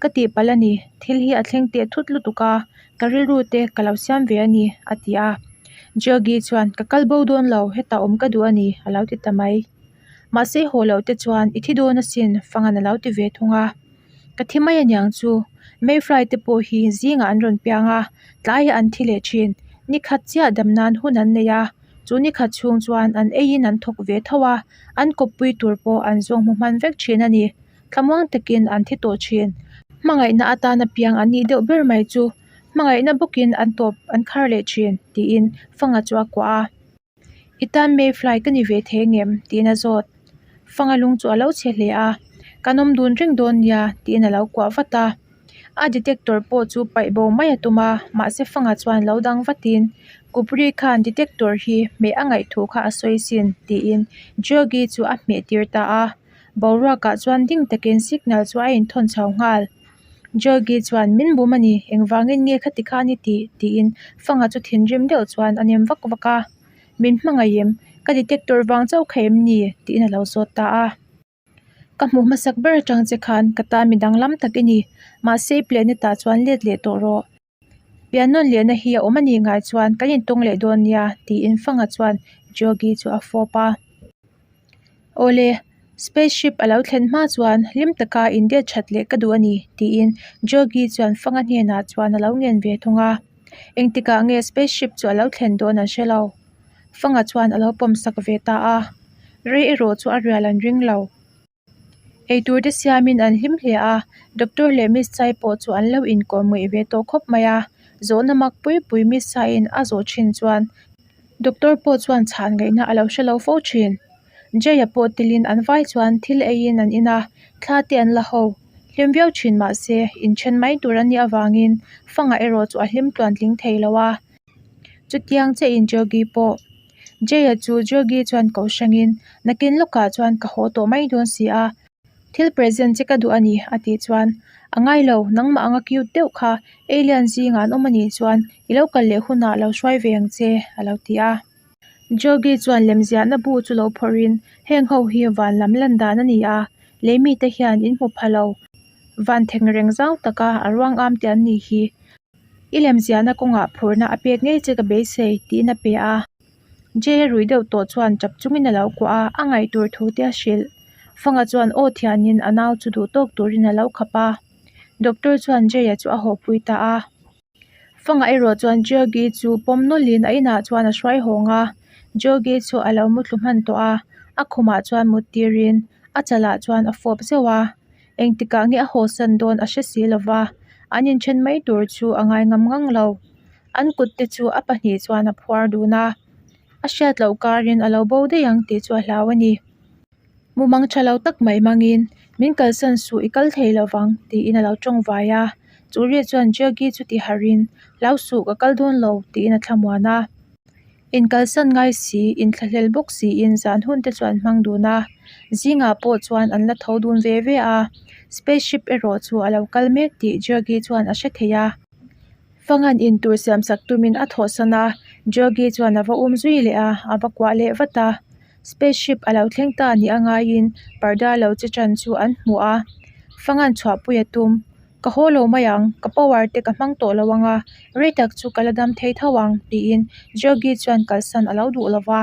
Ka tihpalh a ni, thil hi a thleng teh thut lutuk a, ka rilru te ka lo siam ve a ni, a ti a. Jogi chuan, Ka kal bo dawn lo, hetah awm ka duh a ni, a lo ti ta mai. Mahse haw loh te chuan i thi dawn asin, Fangan a lo ti ve thung a. Ka thi mai aniang chu, Mayfly te pawh hi zingah an rawn piang a, tlaiah an thi leh thin. Ni khat chiah dam nan hun an nei a, chu ni khat chhung chuan an eiin an thawk ve tho a, an kawppui tur pawh an zawng hmu hman vek thin a ni. Thlamuang takin an thi tawh thin. Hmangaihna atana piang an nih deuh ber mai chu hmangaihna bawkin an tawp an khar leh thin, tiin Fanga chu a kuah a. I tan Mayfly ka ni ve thei ngem? tiin a zawt. Fanga lung chu a lo chhe hle a, Kan awm dun reng dawn nia, tiin a lo kuah vat a. A detector pawh chu paih bo mai a tum a, mahse Fanga chuan lo dang vatin, Kupri khan detector hi hmeh a ngaih thu kha a sawi sin, tiin Jogi chu a hmeh tir ta a. Boruakah chuan ding takin signal chu a inthawn chho nghal. Jogi chuan, Min bum a ni, engvangin nge khati khan i tih? tiin Fanga chu thinrim deuh chuan a nem vak vak a. Min hmangaih em? Ka detector vang chauh kha em ni? tiin a lo zawt ta a. Ka hmuh hmasak ber atang che khan ka tan mi danglam tak i ni. Mahse i planet ah chuan let leh tawh rawh. Pian nawn lehna hi a awm a nih ngai chuan kan intawng leh dawn nia tiin Fanga chuan Jogi chu a fawp a. Awle, space ship a lo thlen hma chuan hlim taka indet that leh ka duh a ni tiin Jogi chuan Fanga hnenah chuan a lo ngen ve thung a. Engtikah nge space ship chu a lo thlen dawn an hre lo. Fanga chuan a lo pawm sak ve ta a, rei erawh chu a rial an ring lo. Eitur te siamin an hlim hle a, Doctor leh Miss Chai pawh chu an lo inkawm ngaih ve tawh khawp mai a, zawhna mak pui pui Miss Chaiin a zawh thin chuan Doctor pawh chuan chhan ngaihna a lo hre lo fo thin. Jay-a pawh telin an vai chuan thil eiin an in a, thla te an la ho. Hlim viau thin mahse, inthen mai tur an nih avangin Fanga erawh chu a hlim tluan tling thei lo a. Chutiang chiahin Jogi pawh. Jay-a chu Jogi chuan ko hrangin, Nakin lawkah chuan ka haw tawh mai dawn si a, thil present che ka duh a ni, a tih chuan, A ngai lo, nangmah anga cute deuh kha alien zingah an awm a nih chuan i lo kal leh hunah lo hruai ve ang che, a lo ti a. Jogi chuan lemziahna bu chu lo phawrhin, Heng ho hi van lam lan dan a ni a, lei mite hian in hmu pha lo, van thengreng zau taka a ruang am te an nih hi. I lemziahna kawngah phurna a pek ngei che ka beisei, tiin a pe a. Jay a rui deuh tawh chuan tap chungin a lo kuah a, a ngaih tur thu te a hrilh. Fanga chuan aw thianin a nau chu duh tawk turin a lo khap a. Doctor chuan Jay-a chu a hawpui ta a. Fanga erawh chuan Georgie chu pawm nawlhin a inah chuan a hruai hawng a. Georgie chu a lo muthlu hman tawh a, a khumah chuan mut tirin a chalah chuan a fawp zeuh a. Engtikah nge a hawsan dawn a hre si lo va, an inthen mai tur chu a ngai ngam ngang lo. An kut te chu a pahnih chuan a phuar dun a, a hriat loh karin a lo bo daih ang tih chu a hlau a ni. Mumang tha lo tak mai mangin, Min kalsan suh i kal thei lo vang, tiin a lo tawng vai a. Chu ri chuan Jaggi chu ti harhin, Hlau suh ka kal dawn lo, tiin a thlamuan a. Inkalsan ngai si, inthlahlel bawk siin zan hun te chu an hmang dun a, zingah pawh chuan an la tho dun ve ve a, space ship erawh chu a lo kal mek tih Georgie chuan a hre thei a. Fangan intur siam sak tumin a thawhsan a, Georgie chuan a va um zui leh a, a va kuah leh vat a. Space ship a lo thleng ta nih a ngaiin parda lo che tan chu an hmu a, Fangan chhuahpui a tum. Ka haw lo mai ang, ka power te ka hmang tawh lo ang a, rei tak chu ka la dam thei tho ang, tiin Jogi chuan kalsan a lo duh lo va.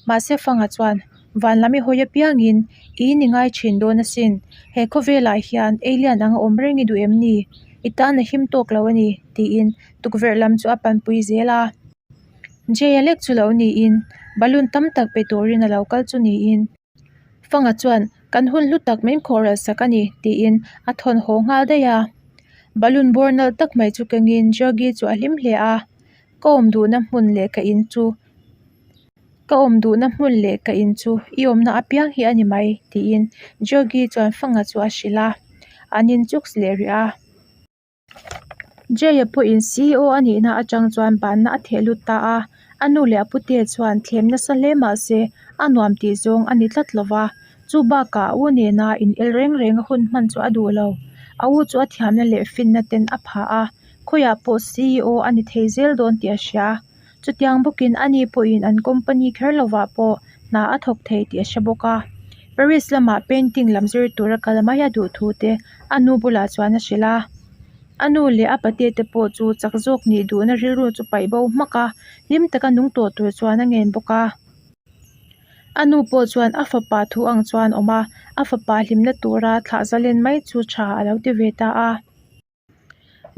Mahse Fanga chuan, Van lam i hawi apiangin i in i ngai thin dawn asin, he khawvelah hian alien anga awm reng i duh em ni? I tan a him tawk lo a ni, tiin tukverh lam chu a panpui zel a. Jay-a lek chu lo niin, balloon tam tak pe turin a lo kal chu niin. Fanga chuan, Kan hun hlu tak min khawhral sak a ni, tiin a thawn haw nghal daih a. Balloon bawr nalh tak mai chu kengin Joggy chu a hlim hle a, Ka awm duhna hmun leh ka in chu, ka awm duhna hmun leh ka in chu i awmna apiang hi a ni mai, tiin Joggy chuan Fanga chu a hrilh a. An inchuks leh rih a. Jay-a pawhin CEO a nihna atang chuan banna a theh lut ta a, a nu leh a pute chuan thlem nasa hle mah se a nuam tih zawng a ni tlat lo va, chu bakah a u nena in el reng reng a hun hman chu a duh lo. A u chu a thiamna leh finna ten a pha a, khawiah pawh CEO a ni thei zel dawn tih a hria. Chutiang bawkin ani pawhin an company kher lovah pawh hna a thawk thei tih a hre bawk a. Paris lamah painting lam zir tura kal mai a duh thu te a nu bulah chuan a hrilh a. A nu leh a pate te pawh chu chak zawk nih duhna rilru chu paih bo hmak a, hlim taka nung tawh tur chuan a ngen bawk a. A nu pawh chuan a fapa thu ang chuan awm a, a fapa hlimna tura thlah zalen mai chu tha a lo ti ve ta a.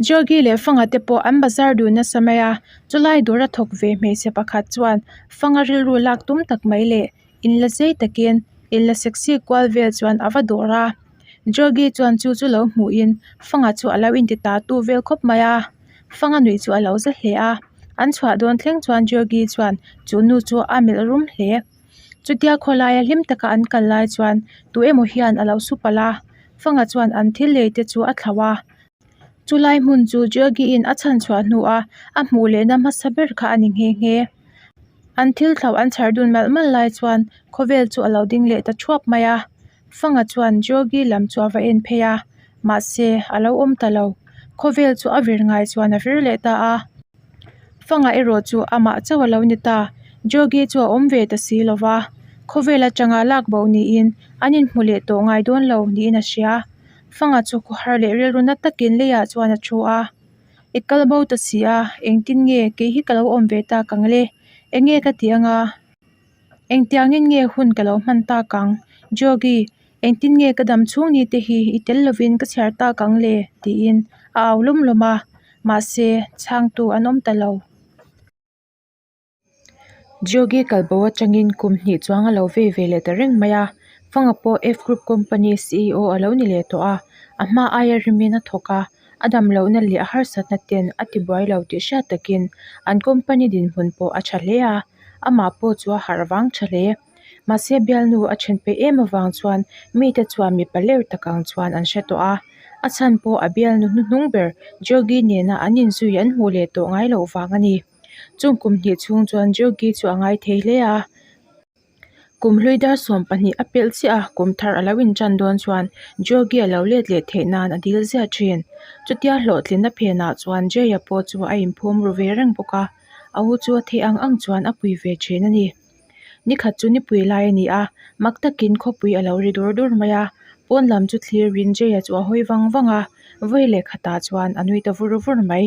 Jogi leh Fanga te pawh an bazar dun nasa mai a, chulai dawra thawk ve hmeichhe pakhat chuan Fanga rilru lak tum tak mai leh inla zei takin inla sexy kual vel chuan a va dawr a. Jogi chuan chu chu lo hmuhin Fanga chu a lo inti ta tu vel khawp mai a, Fanga nuih chu a lo za hle a, an chhuah dawn thleng chuan Jogi chuan chu nu chu a melh rum hle. Chutia khawlaia hlim taka an kal lai chuan tu emaw hian a lo su palh a, Fanga chuan an thil lei te chu a thlauh a. Chulai hmun chu Georgie-in a chhanchhuah hnua a hmuh lehna hmasa ber kha a ni nghe nghe. An thil thlauh an chhar dun malh malh lai chuan khawvel chu a lo ding leh ta thuap mai a. Fanga chuan Georgie lam chu a va en phei a, mahse a lo awm ta lo. Khawvel chu a vir ngai chuan a vir leh ta a. Fanga erawh chu amah chauh a lo ni ta. Georgie chu a awm ve ta si lo va, khawvel atanga lak bo niin an inhmu leh tawh ngai dawn lo niin a hria. Fanga chu khawhar leh rilru na takin leiah chuan a thu a. I kal bo ta si a, engtin nge kei hi ka lo awm ve tak ang le? Enge ka tih anga? Engtiangin nge hun ka lo hman tak ang? Jogi, engtin nge ka dam chhung ni te hi i tel lovin ka chhiar tak ang le? tiin a au lawm lawm a, mahse chhangtu an awm ta lo. Jogi kalbo atangin kum hnih chuang a lo vei ve leh ta reng mai a, Fanga pawh F Group Company CEO a lo ni leh tawh a, a hma aia rimin a thawk a, a dam lohna leh a harsatna ten a tibuai lo tih hriat takin an company dinhmun pawh a tha hle a, amah pawh chu a harh vang tha hle. Mahse bialnu a then peih em avang chuan mite chuan mipa ler tak ang chuan an hre tawh a, a chhan pawh a bialnu hnuhnung ber Jogi nena an inzui an hmuh leh tawh ngai loh vang a ni. Chung kum hnih chhung chuan Jogi chu a ngai thei hle a. Kum hlui dar 12 a pelh chiah a, kum thar a lo intan dawn chuan Jogi a lo let leh theih nan a dil ziah thin. Chutia hlawhtlinna phenah chuan Jay-a pawh chu a inphum ru ve reng bawk a, a u chu a theih ang ang chuan a pui ve thin a ni. Nikhat chu nipui lai a ni a, mak takin khawpui a lo ri dur dur mai a, pawn lam chu thlirin Jay-a chu a hawi vang vang a, vawi leh khatah chuan a nui ta vur vur mai.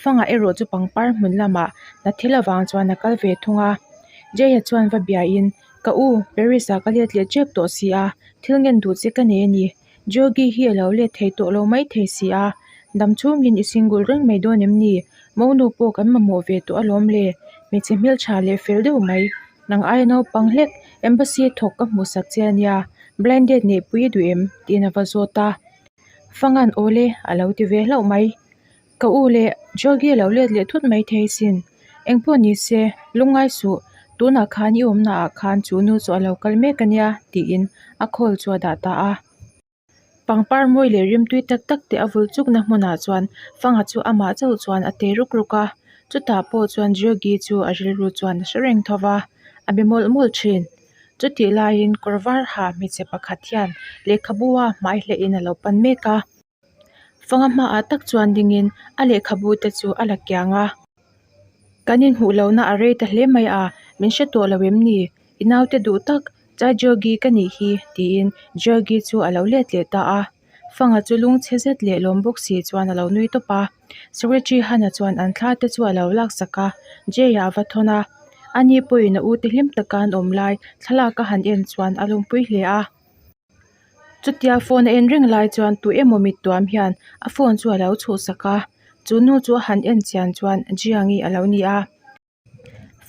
Fanga erawh chu pangpar hmun lamah hna thil avang chuan a kal ve thung a. Jay-a chuan va biain, Ka u, Paris-ah ka let leh tep tawh si a, thil ngen duh che ka nei a ni. Jogi hi a lo let thei tawh lo mai thei si a, dam chhungin i single reng mai dawn em ni? Monu pawh kan mamawh ve tawh alawm le, hmeichhe hmeltha leh fel deuh mai. Nang aia naupang hlek, embassy thawk ka hmuhsak che a nia, blind date neihpui i duh em? tiin a va zawt a. Fangan awle a lo ti ve hlauh mai. Ka u leh Jogi a lo let leh thut mai thei sin. Engpawh ni se, lungngai suh, tunah khan i awmna ah khan chu nu chu a lo kal mek a nia tiin a call chu a dah ta a. Pangpar mawi leh rimtui tak tak te a vul chukna hmunah chuan Fanga chu amah chauh chuan a te ruk ruk a. Chutah pawh chuan Jogi chu a rilru chuan a hre reng tho va, a be mawlh mawlh thin. Chutih laiin kawr var ha hmeichhe pakhat hian lehkhabu a hmai hlehin a lo pan mek a. Fanga hmaah tak chuan dingin a lehkhabu te chu a la kiang a. Kan inhmuh lohna a rei ta hle mai a, min hre tawh lo em ni? I naute duh tak, Chai Jogi ka nih hi, tiin Jogi chu a lo let leh ta a. Fanga chu lungchhe zet leh lawm bawk si chuan a lo nui tawp a. Secretary Hana chuan an thla te chu a lo laksak a, Jay-a a va thawn a. Ani pawhin a ute hlim taka an awm lai thlalak a han en chuan a lawmpui hle a. Chutia phone a en reng lai chuan tu emaw mit tuam hian a phone chu a lo chhuhsak a, chu nu chu a han en chian chuan Jiangi a lo ni a.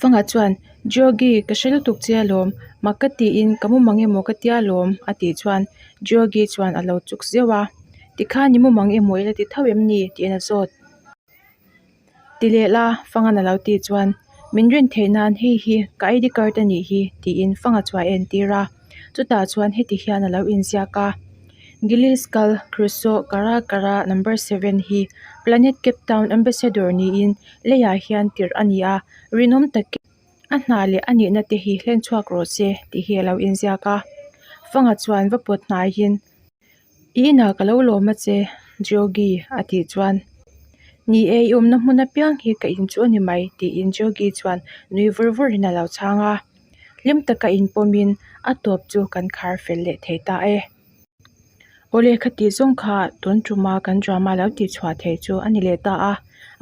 Fanga chuan, Georgie, ka hre lutuk che alawm, mak ka tiin ka mu mang emaw ka tia alawm a tih chuan Georgie chuan a lo chuk zeuh a, Tikhan i mu mang emaw i la ti tho em ni? tiin a zawt. Ti leh la, Fangan a lo tih chuan, Min rin theih nan hei hi ka ID card a nih hi, tiin Fanga chu a entir a. Chutah chuan heti hian a lo inziak a, Gillis Kal Crusoe Kara Kara number 7 hi Planet Cape Town Ambassador niin leiah hian tirh a ni a, rinawm takin a hna leh a nihna te hi hlen chhuak rawh se tih hi a lo inziak a. Fanga chuan va pawt hnaiin, I inah ka lo lawm a che, Jogi, a tih chuan, Ni e, i awmna hmun apiang hi ka in chu a ni mai, tiin Jogi chuan nui vur vurin a lo chhang a. Hlim taka inpawmin a tawp chu kan khar fel leh thei ta e. Awle khati zawng kha tun tuma kan drama lo tihchhuah thei chu a ni leh ta a,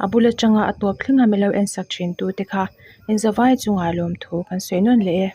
a bul atanga a tawp thleng a milo ensak thin tute kha inzavai chungah lawmthu kan sawi nawn leh e.